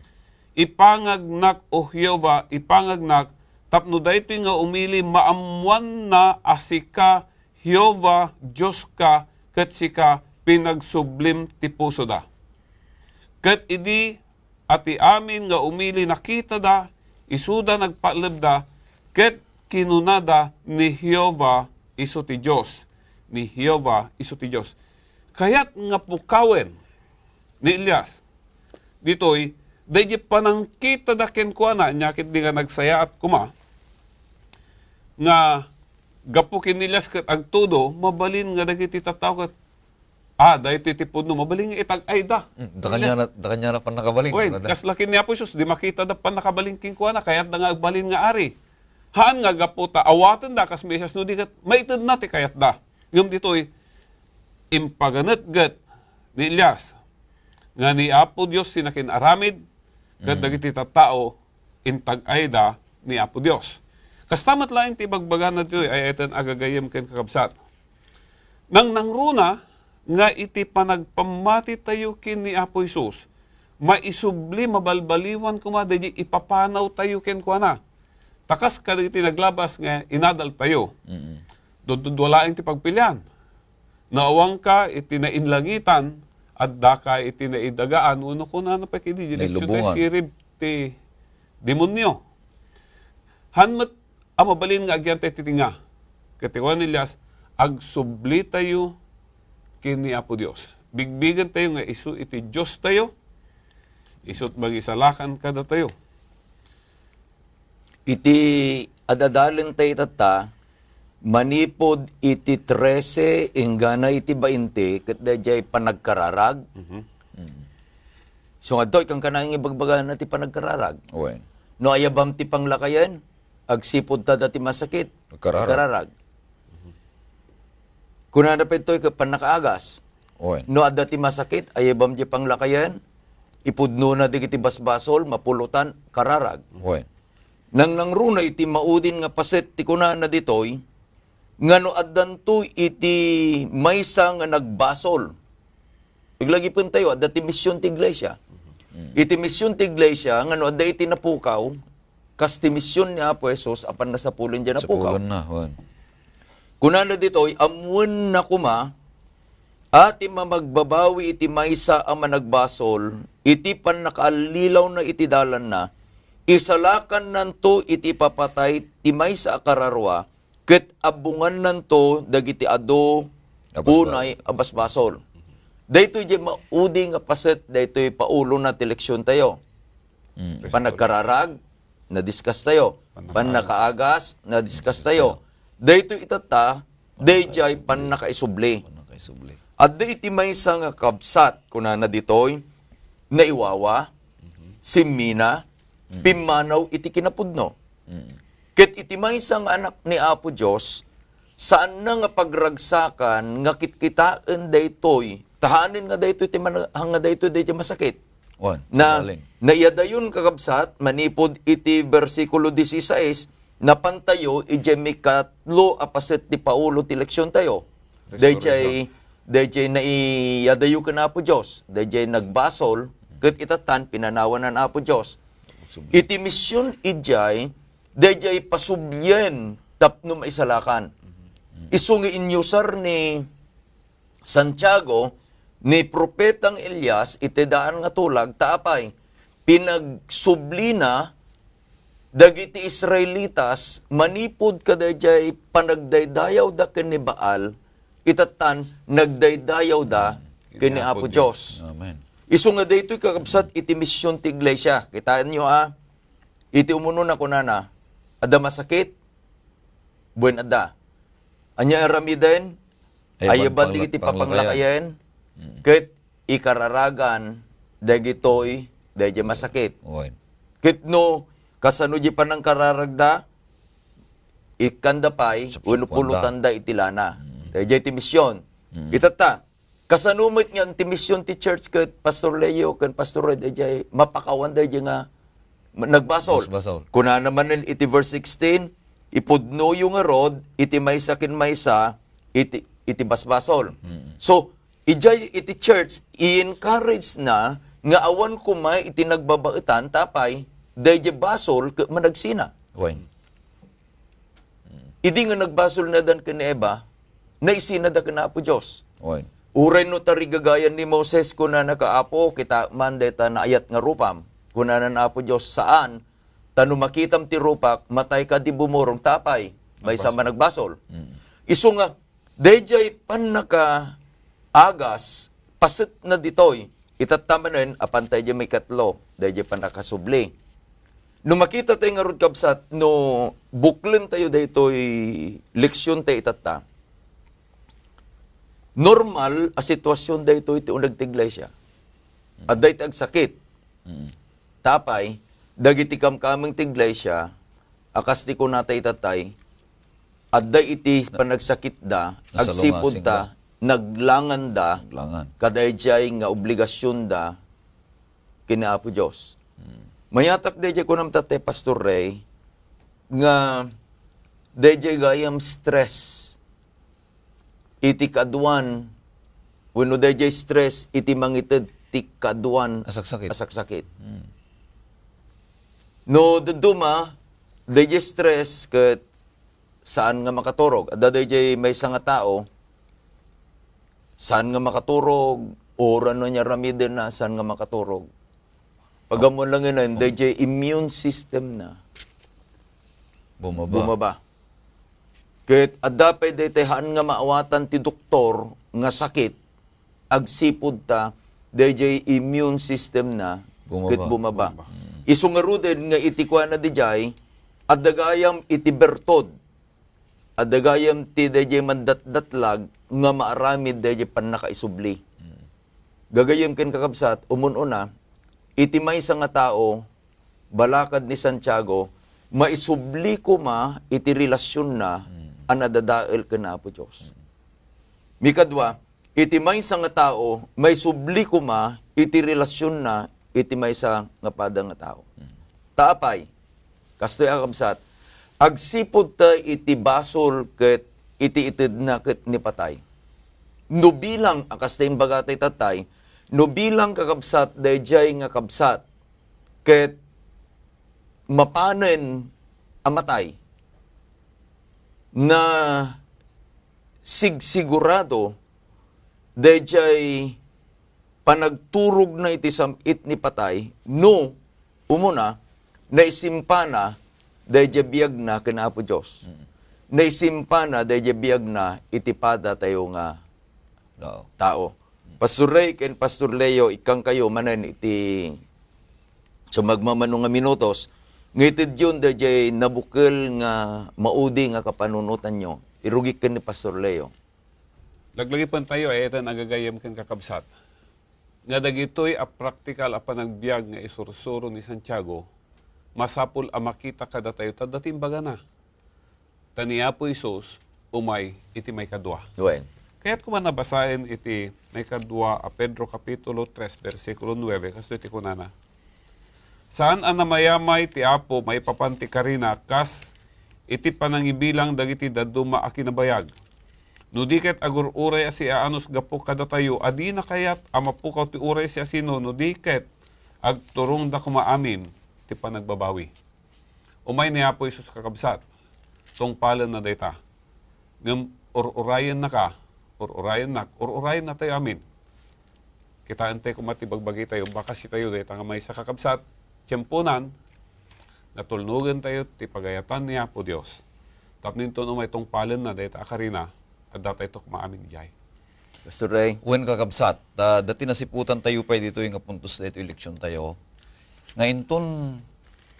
Ipangagnak, O Jehovah, ipangagnak, tapno daytoy nga umili maammoanna a sika, Jehovah, Dioska, ket sika pinagsublim ti pusoda." Ket idi a ti amin nga umili nakitada, isuda nagpallebda, ket kinunada, "Ni Jehovah isu ti Dios, ni Jehovah isu ti Dios." Kayat nga pukawen ni Elias ditoy, daydi panangkitada kenkuana, nia ketdi nga nagsayaat koma, nga gapu ken ni Elias ket agtudo, mabalin nga dagiti tattao ket, "Ah, daytoy ti pudno, mabalin nga itag-ayda." Mm, da kaniana, da kaniana pannakabalin, Wen, brother. Kasla ken ni Apo Jesus, di makitada pannakabalin kenkuana, kayatda nga agbalin nga ari. Haan nga gapu ta awatenda kas Mesias no di ket maitedna ti kayatda. Ngem ditoy, impaganetget ni Elias nga ni Apo Dios ti nakin-aramid, ket Mm. dagiti tattao intag-ayda ni Apo Dios. Kasta met laeng ti ibagbagana ditoy, ay-ayaten a gagayyem ken kakabsat. Nangnangruna nga iti panagpammatitayo ken ni Apo Jesus, maisubli, mabalbaliwan koma daydi ipapanawtayo kenkuana. Ta kas kadagiti naglabas nga inadaltayo, Mm. dududua laeng ti pagpilian. No awanka iti nainlangitan, addaka iti naidagaan, wenno kunana pay ken di direksyon tayo, Nailubongan. Sirib ti demonyo. Haan met a mabalin nga agyantay ti tinga. Ket ti kuan ni Elias, agsublitayo ken ni Apo Dios. Bigbigentayo nga isu iti Diostayo, isu't mangisalakan kadatayo. Iti adadalen tayo tatta, manipud iti trese inggana iti bainte, ket daydiay panagkararag. Mhm. Mm. So, ngadtoy, kankana nga ibagbagana ti panagkararag. Wen. No ayabam ti panglakayen, agsipud ta adda ti masakit, Agkararag. agkararag. Kunana pay ditoy ket pannakaagas. Wen. No adda ti masakit, ayabam diay panglakayen, ipudnona dagiti basbasol, mapulotan, kararag. Wen. Nangnangruna iti maudin nga paset ti kunana ditoy, nga no addanto iti maysa nga nagbasol, iglagipentayo, adda ti mision ti iglesia. Mm. Iti mision ti iglesia, nga no adda iti napukaw, kas ti mision ni Apo Jesus a pannasapulen diay napukaw. Sapulonna, wen. Kunana ditoy, ammoenna koma a ti mamagbabawi iti maysa a managbasol, iti pannakaallilawna iti dalanna, isalakannanto iti ipapatay ti maysa a kararua, ket abbongannanto dagiti adu A basbasol. unay a basbasol. Daytoy diay maudi nga paset, daytoy paulona ti leksiontayo. Mm. Panagkararag, na-discuss tayo. Pannakaagas. Pannakaagas, na-discuss tayo. Daytoy itatta, daydiay pannakaisubli. Pannakaisubli. Adda iti maysa nga kabsat, kunana ditoy, naiwawa, Mhm. simmina, Mm. pimmanaw iti kinapudno. Mm. Ket iti maysa nga anak ni Apo Dios, saanna nga pagragsakan nga kitkitaen daytoy, ta haanen nga daytoy ti man-, nga daytoy daytoy masakit. Wen, Na, mabalin. Naiyadayon, kakabsat, manipud iti bersikulo dieciséis, napantayo idiay mikatlo a paset ti Paolo ti leksiontayo. Restoration. Daydiay dayjay naiyadayo ken Apo Dios, dayjay nagbasol, ket itattan pinanawan ni Apo Dios. Iti mision idiay, dayjay pasublien tapno maisalakan. Isu nga inyusar ni Santiago ni Propetang Elias iti daan nga tulag, ta apay, pinagsublina dagiti Israelitas manipud kadayjay panagdaydayawda ken ni Baal, itattan nagdaydayawda ken ni Apo Dios. Amen. Isu nga daytoy kakabsat iti mision ti iglesia. Kitaenyo a, iti umunona kunana, adda masakit, buen adda. Ania aramiden? Ayaban dagiti papanglakayen, ket ikararagan dagitoy dayjay masakit. Wen. Ket no kasano di panangkararagda, ikkanda pay wenno pulotanda iti lana. Dayjay ti mision. Itatta, kasano met nga ti mision ti church ket Pastor Leo ken Pastor Red, dayjay mapakawan dayjay nga nagbasol. Basbasol. Kunana manen iti verse sixteen, "Ipudnoyo ngarud iti maysa ken maysa iti, iti basbasol." So, idiay iti church, i-encourage na nga awan koma iti nagbabaetan, ta apay, dayjay basol ket managsina. Wen. Idi nga nagbasol ni Adan ken ni Eva, naisinada ken Apo Dios. Wen. Uray no tarigagayan ni Moses, kunana ka, "Apo, kitaek man dayta naayat nga rupam." Kunana ni Apo Dios, "Saan, ta no makitam ti rupak, matayka di bumurong, ta apay, maysa managbasol." Isu nga, dayjay pannakaagas, pasetna ditoy, itatta manen, apan dayjay maikatlo, dayjay pannakasubli. No makita tayo ngarud, kabsat, no buklen tayo daytoy leksion tayo itatta, normal a sitwasyon daytoy ti uneg ti iglesia. Adda iti agsakit. Ta apay, dagiti kamkameng ti iglesia, a kas ti kunata itattay, adda iti panagsakitda, agsipud ta, naglanganda, naglanganda, kadaydiay nga obligasionda ken ni Apo Dios. Mayatak daydiay kunam tattay, Pastor Ray, nga daydiay gayam stress iti kaduan, wenno daydiay stress iti mangited ti kaduan a saksakit. A saksakit. No dadduma, daydiay stress ket saan nga makaturog. Adda daydiay maysa nga tao, saan nga makaturog, uray no ania aramiden na, saan nga makaturog. Pag-ammoan lang yun, daydiay immune system na bumaba. Bumaba. Ket adda pay daytoy haan nga maawatan ti doktor nga sakit, agsipud ta, daydiay immune system na ket bumaba. Bumaba. Isu ngaruden nga iti kuana daydiay, adda gayam iti bertod, adda gayam ti daydiay mandatdatlag nga maaramid daydiay pannakaisubli. Gagayyem ken kakabsat, umun-una, iti maysa nga tao, balakad ni Santiago, maisubli koma iti relasionna a nadadael ken Apo Dios. Mikadua, iti maysa nga tao, maisubli koma iti relasionna iti maysa nga pada nga tao. Ta apay, kastoy a kabsat, agsipud ta iti basol ket iti itedna ket ni patay. No bilang, a kasta imbaga tay tattay, no bilang kakabsat, daydiay nga kabsat, ket mapanen a matay, na sigsigurado daydiay panagturogna iti sam-it ni patay, no umuna, naisimpana daydiay biagna ken Apo Dios. Naisimpana daydiay biagna iti padatayo nga tao. Pastor Ray ken Pastor Leo, ikkankayo manen iti sumagmamano nga minutos, nga itedyon daydiay nabukel nga maudi nga kapanunotanyo. Irugik ken ni Pastor Leo. Laglagipen tayo, ay ita nga gagayyem ken kakabsat, nga dagitoy a praktikal a panagbiag nga isursuro ni Santiago, masapul a makita kadatayo ta adda ti imbagana. Ta ni Apo Jesus umay iti maikadua. Wen. Kayat koma nga basaen iti maikadua a Pedro kapitulo tres, bersikulo nuebe, kastoy ti kunana, "Saan a namayamay ti Apo maipapan ti karina kas iti panangibilang dagiti dadduma a kinabayag. No di ket agur-uray a siaanus gapu kadatayo a dina kayat a mapukaw ti uray siasino, no di ket agturongda koma amin ti panagbabawi. Umay ni Apo Jesus, kakabsat, tungpalenna dayta. Ngem ur-urayennaka, ur-urayennak, ur-urayennatayo amin. Kitaentayo koma ti bagbagitayo, bakasitayo dayta nga maysa, kakabsat, tiemponan, natulnogentayo ti pagayatan ni Apo Dios. Tapno inton umay tungpalenna dayta a karina, addatayto koma amin idiay. Pastor Ray. Wen, kakabsat, ta, dati nasiputantayo pay ditoy nga puntos daytoy leksiontayo. Nga inton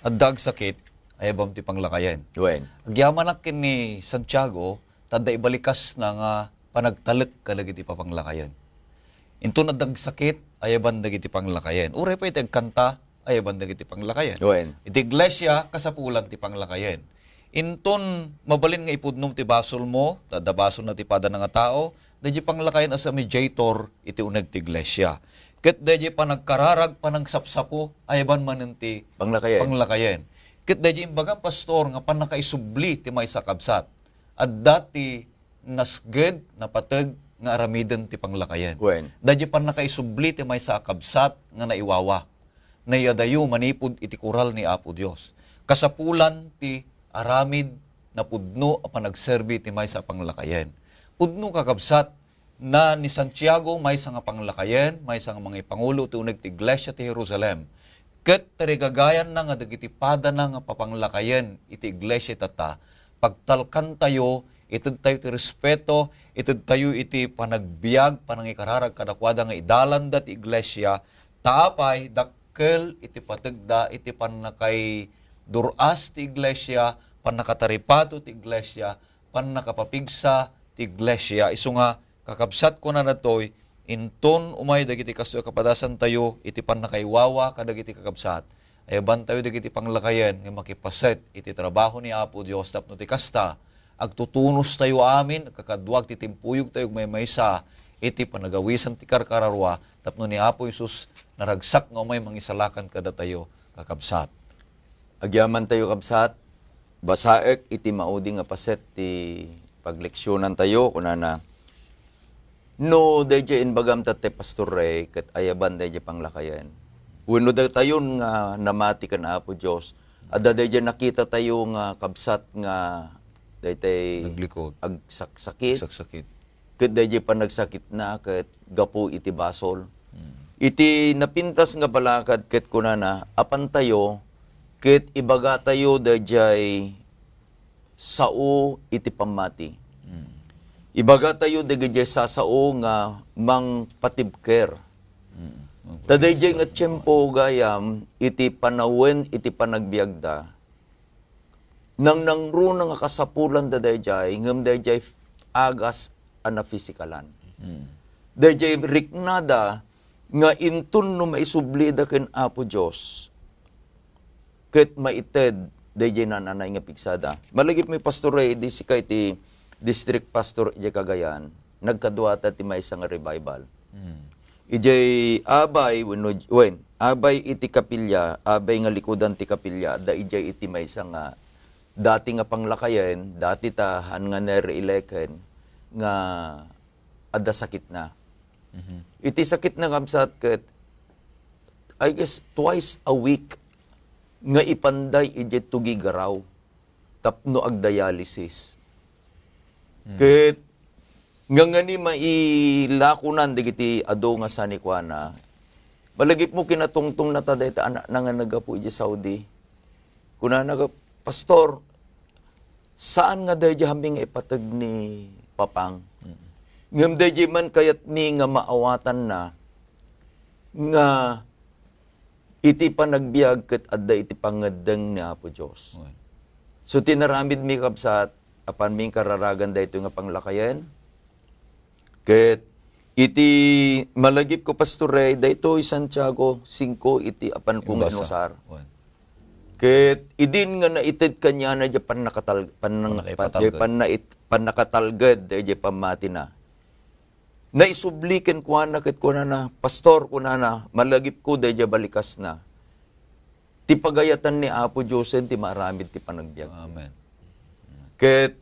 adda agsakit, ayabam ti panglakayen. Wen. Agyamanak ken ni Santiago, ta adda ibalikasna nga panagtalek kadagiti papanglakayen. Inton adda agsakit, ayaban dagiti panglakayen. Uray pay ti agkanta, ayaban dagiti panglakayen. Wen. Iti iglesia, kasapulan ti panglakayen. Inton mabalin nga ipudnom ti basolmo, ta adda basolna ti padana nga tao, daydiay panglakayen a sa mediator iti uneg ti iglesia. Ket daydiay panagkararag, panagsapsapo, ayaban manen ti Panglakayen. Panglakayen. Ket daydiay imbagam, pastor, nga pannakaisubli ti maysa a kabsat. Adda ti nasged, napateg nga aramiden ti panglakayen. Wen. Daydiay pannakaisubli ti maysa a kabsat nga naiwawa. Naiyadayo manipud iti koral ni Apo Dios. Kasapulan ti aramid napudno a panagserbi ti maysa a panglakayen. Pudno, kakabsat, na ni Santiago maysa nga panglakayen, maysa nga mangipangulo ti uneg ti iglesia ti Jerusalem. Ket tarigagayanna nga dagiti padana nga papanglakayen iti iglesia tatta, pagtalkantayo, itedtayo ti respeto, itedtayo iti panagbiag, panangikararag kadakuada nga idalanda ti iglesia, ta apay, dakkel iti pategda iti pannakaidur-as ti iglesia, pannakataripato ti iglesia, pannakapapigsa ti iglesia. Isu nga, kakabsat, kunana daytoy, inton umay dagiti kastoy a kapadasantayo iti pannakaiwawa kadagiti kakabsat, ayabantayo dagiti panglakayen nga makipaset iti trabaho ni Apo Dios tapno ti kasta, agtutunostayo amin, agkakaduak ti timpuyogtayo agmaymaysa iti panagawisan ti karkararua tapno ni Apo Jesus naragsak nga umay mangisalakan kadatayo, kakabsat. Agyamantayo, kabsat, basaek iti maudi nga paset ti pagleksionantayo, kunana, no daydiay imbagam tatta, Pastor Ray, ket ayaban daydiay panglakayen. Wenno datayon nga namati ken Apo Dios, adda daydiay nakitatayo nga kabsat nga daytay Naglikod. Agsaksakit. Agsaksakit. Ket daydiay panagsakitna ket gapu iti basol. Mm. Iti napintas nga balakad ket kunana, apantayo ket ibagatayo daydiay sao iti pammati. Mm. Ibagatayo daydiay sasao nga mangpatibker. Mm. Ta daydiay nga tiempo gayam iti panawen iti panagbiagda, nangnangruna nga kasapulanda daydiay, ngem daydiay agas a nafisikalan. Mm. Daydiay riknada nga inton no maisublida ken Apo Dios, ket maited daydiay naan-anay nga pigsada. Malagipmi, Pastor Ray, idi sika iti district pastor idiay Cagayan, nagkaduata ti maysa nga revival. Mm. Idiay abay, wenno, wen, abay iti kapilya, abay nga likudan ti kapilya, adda idiay iti maysa nga dati nga panglakayen, dati ta haan nga nare-eleken nga adda sakitna. Mhm. Iti sakitna, kabsat, ket, I guess, twice a week nga ipanday idiay Tuguegarao tapno agdialysis. Mm. Ket ngangani mailakonan dagiti adu nga sanikuana, malagipmo kinatungtongna ta dayta anakna nga naggapu idiay Saudi. Kunana, "Pastor, saan nga daydiay amin nga ipateg ni Papang. Mm. Ngem daydiay man kayatmi nga maawatanna nga iti panagbiag ket adda iti pangngeddeng ni Apo Dios." Wen. So, ti naramidmi, kabsat, apanmi kararagan daytoy nga panglakayen. Ket iti malagipko, Pastor Ray, daytoy Santiago singko iti apanko nga inusar. Wen. Ket idin nga naited kaniana diay pannakatal-, pannang-, Pannakaipatalged. Diay pannait-, pannakatalged, diay pammatina. Naisubli kenkuana ket kunana, "Pastor," kunana, "malagipko daydiay balikasna. Ti pagayatan ni Apo Diosen ti maaramid ti panagbiag." Amen. Ket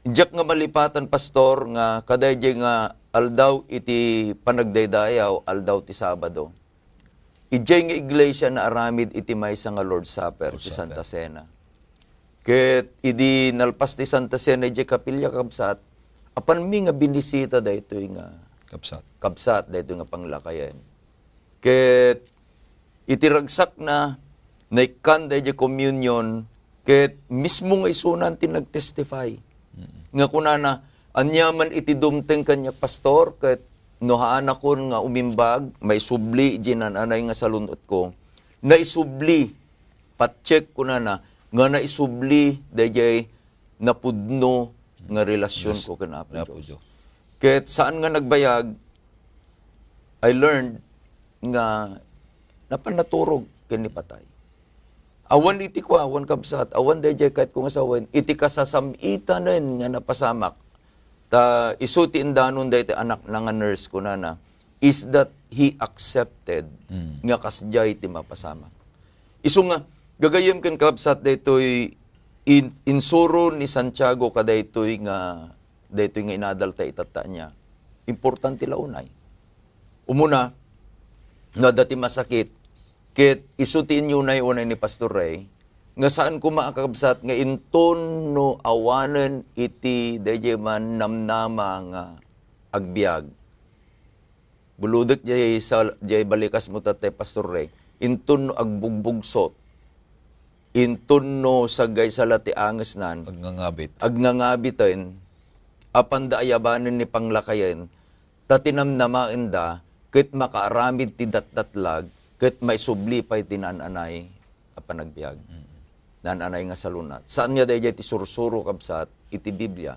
Diak nga malipatan, Pastor, nga kadaydiay nga aldaw iti panagdaydayaw, aldaw ti Sabado. Idiay nga iglesia naaramid iti maysa nga Lord's Supper, Lord's ti Santa Supper. Cena. Ket idi nalpas ti Santa Cena idiay kapilya, kabsat, apanmi nga binisita daytoy nga Kabsat. kabsat, daytoy nga panglakayen. Ket iti ragsakna, naikkan daydiay communion, ket mismo nga isunan ti nag-testify. Mm. Nga kunana, "Aniaman iti dumteng kaniak, Pastor, ket no haanakon nga umimbag, maisubli diay naan-anay nga salun-etko." Naisubli, patsek, kunana, nga naisubli daydiay napudno nga relasyon Yes. ko ken Apo Apo Dios. Dios. Ket saan nga nagbayag, I learned nga napan naturog ken ni patay. Awan iti kua, awan kabsat, awan daydiay kayatko nga sawen, iti kasasam-itanen nga napasamak. Ta isu ti indanon daytoy anakna nga nurse, kunana, is that he accepted Mm. nga kasdiay ti mapasamak. Isu nga, gagayyem ken kabsat daytoy in-, insuro ni Santiago kadaytoy nga, daytoy nga inadal ta itatta ania. Importante la unay. Umuna, nga adda ti masakit, ket isu ti inyunay unay ni Pastor Ray, nga saan koma a kakabsat nga inton no awanen iti daydiay man namnama nga agbiag. Bulodek jay sal-, jay balikasmo, Tatay Pastor Ray. Inton no agbugbugsot, inton no saggaysa la ti angesnan, Agngangabit. agngangabiten, apanda ayabanen ni panglakayen, ta tinamnamaenda, ket makaaramid ti datdatlag, ket maisubli pay ti naan-anay a panagbiag. Mm. Naan-anay nga salunat. Saan nga daydiay ti sursuro, kabsat, iti Biblia.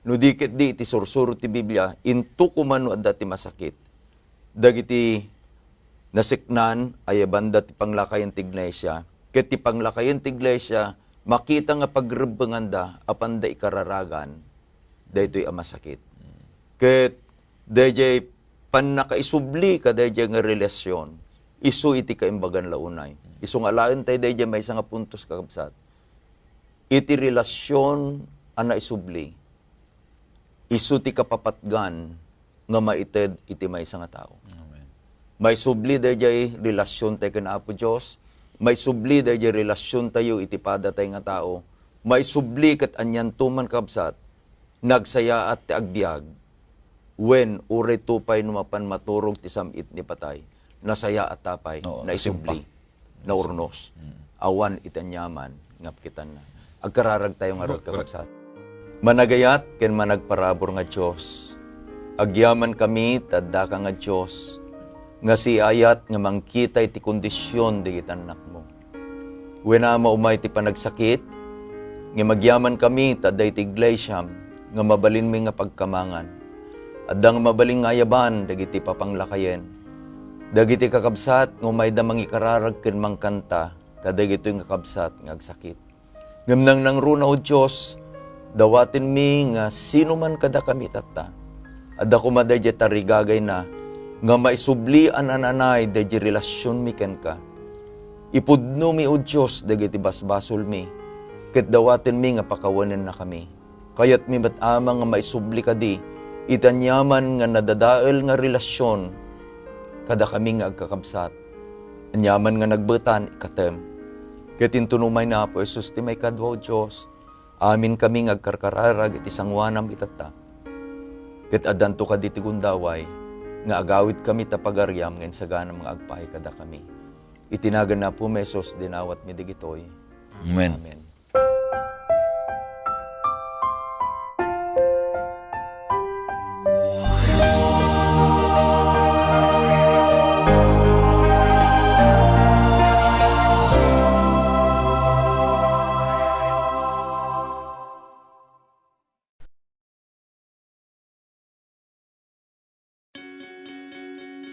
No di ket di iti sursuro ti Biblia, into koma no adda ti masakit. Dagiti nasiknan, ayabanda ti panglakayen ti iglesia. Ket ti panglakayen ti iglesia, makita nga pagrebbenganda, apanda ikararagan, daytoy a masakit. Ket daydiay pannakaisubli kadaydiay nga relasyon, isu iti kaimbagan la unay. Isu nga alaen tayo daydiay maysa nga puntos, kakabsat. Iti relasyon a naisubli, isu ti kapapatgan nga maited iti maysa nga tao. Amen. Maisubli daydiay relasyon tayo ken Apo Dios, maisubli daydiay relasyon tayo iti pada tayo nga tao, maisubli ket anianto man, kabsat, nagsayaat ti agbiag, wen, uray to pay no mapan maturog ti sam-it ni patay, nasayaat ta pay, Oo, naisubli, nasimpa. Naurnos. Mm. Awan iti aniaman nga apkitanna. Agkararag tayo nga Correct. Kakabsat. Managayat ken managparabur nga Dios, agyaman kami ta addaka nga Dios, nga siayat nga mangkita iti kondisyon dagiti annakmo. Wen, Ama, umay ti panagsakit, ngem agyaman kami ta adda iti iglesiam nga mabalinmi nga pagkamangan. Adda nga mabalin nga ayaban dagiti papanglakayen. Dagiti kakabsat nga umayda mangikararag ken mangkanta kadagitoy nga kabsat nga agsakit. Ngem nangnangruna, O Dios, dawatenmi nga sino man kadakami tatta. Adda koma daydiay tarigagayna nga maisubli a naan-anay daydiay relasionmi kenka. Ipudnomi, O Dios, dagiti basbasolmi, ket dawatenmi nga pakawanennakami. Kayatmi met, Ama, nga maisubli kadi iti aniaman nga nadadael nga relasion kadakami nga agkakabsat. Aniaman nga nagbetan, ikkatem. Ket inton umay ni Apo Jesus ti maikadua, O Dios, amin kami nga agkarkararag iti sanguanam itatta. Ket addanto kadi ti gundaway nga agawidkami ta pagariam nga insaganam nga agpaay kadakami. Iti nagan ni Apomi Jesus, dinawatmi dagitoy. Amen. Amen.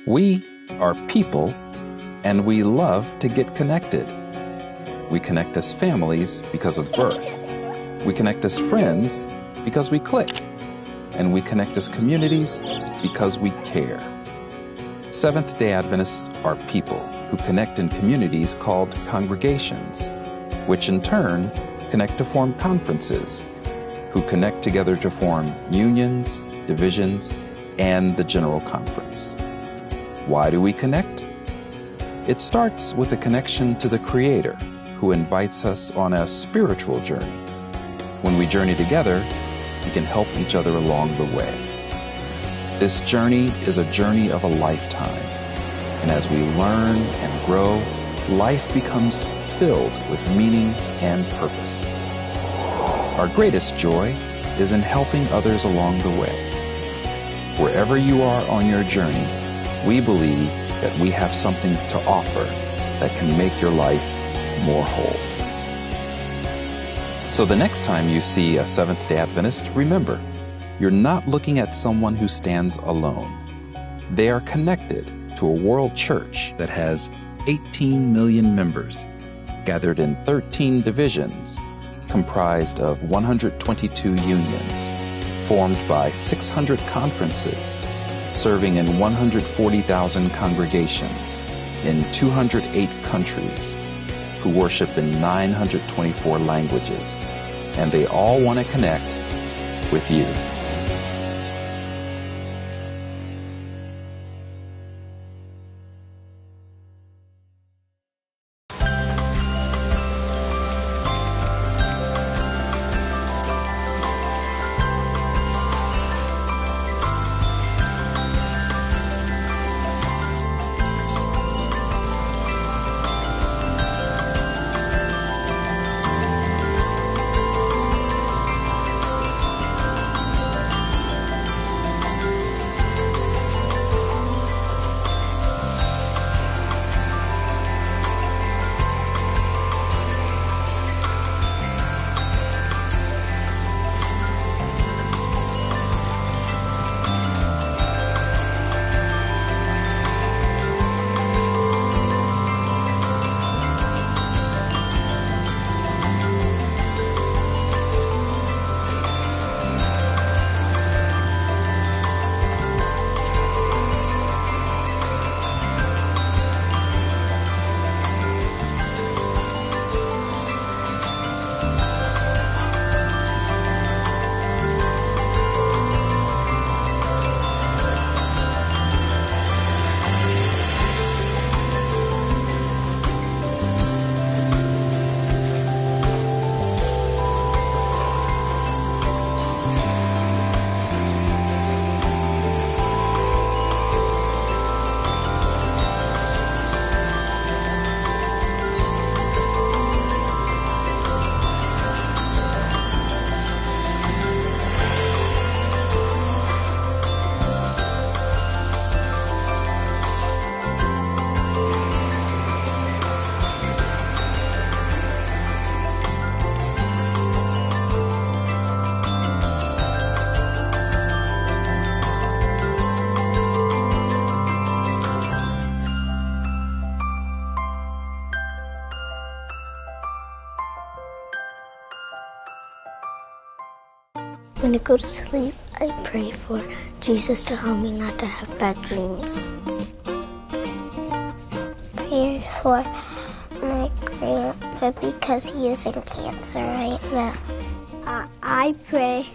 We are people, and we love to get connected. We connect as families because of birth. We connect as friends because we click. And we connect as communities because we care. Seventh day Adventists are people who connect in communities called congregations, which in turn connect to form conferences, who connect together to form unions, divisions, and the General Conference. Why do we connect? It starts with a connection to the Creator, who invites us on a spiritual journey. When we journey together, we can help each other along the way. This journey is a journey of a lifetime, and as we learn and grow, life becomes filled with meaning and purpose. Our greatest joy is in helping others along the way. Wherever you are on your journey, we believe that we have something to offer that can make your life more whole. So the next time you see a Seventh-day Adventist, remember, you're not looking at someone who stands alone. They are connected to a world church that has eighteen million members, gathered in thirteen divisions, comprised of one hundred twenty-two unions, formed by six hundred conferences, serving in one hundred forty thousand congregations in two hundred eight countries, who worship in nine hundred twenty-four languages, and they all want to connect with you. When I go to sleep, I pray for Jesus to help me not to have bad dreams. Pray for my grandpa because he is in cancer right now. Uh, I pray.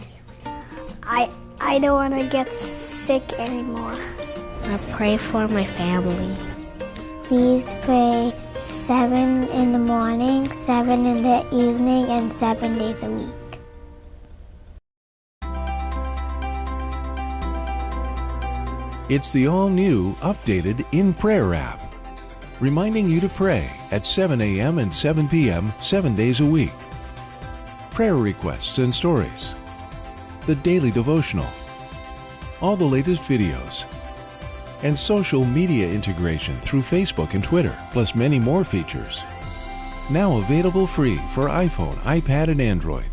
I I don't want to get sick anymore. I pray for my family. Please pray seven in the morning, seven in the evening, and seven days a week. It's the all-new, updated In Prayer app, reminding you to pray at seven a m and seven p m seven days a week. Prayer requests and stories, the daily devotional, all the latest videos, and social media integration through Facebook and Twitter, plus many more features. Now available free for iPhone, iPad, and Android.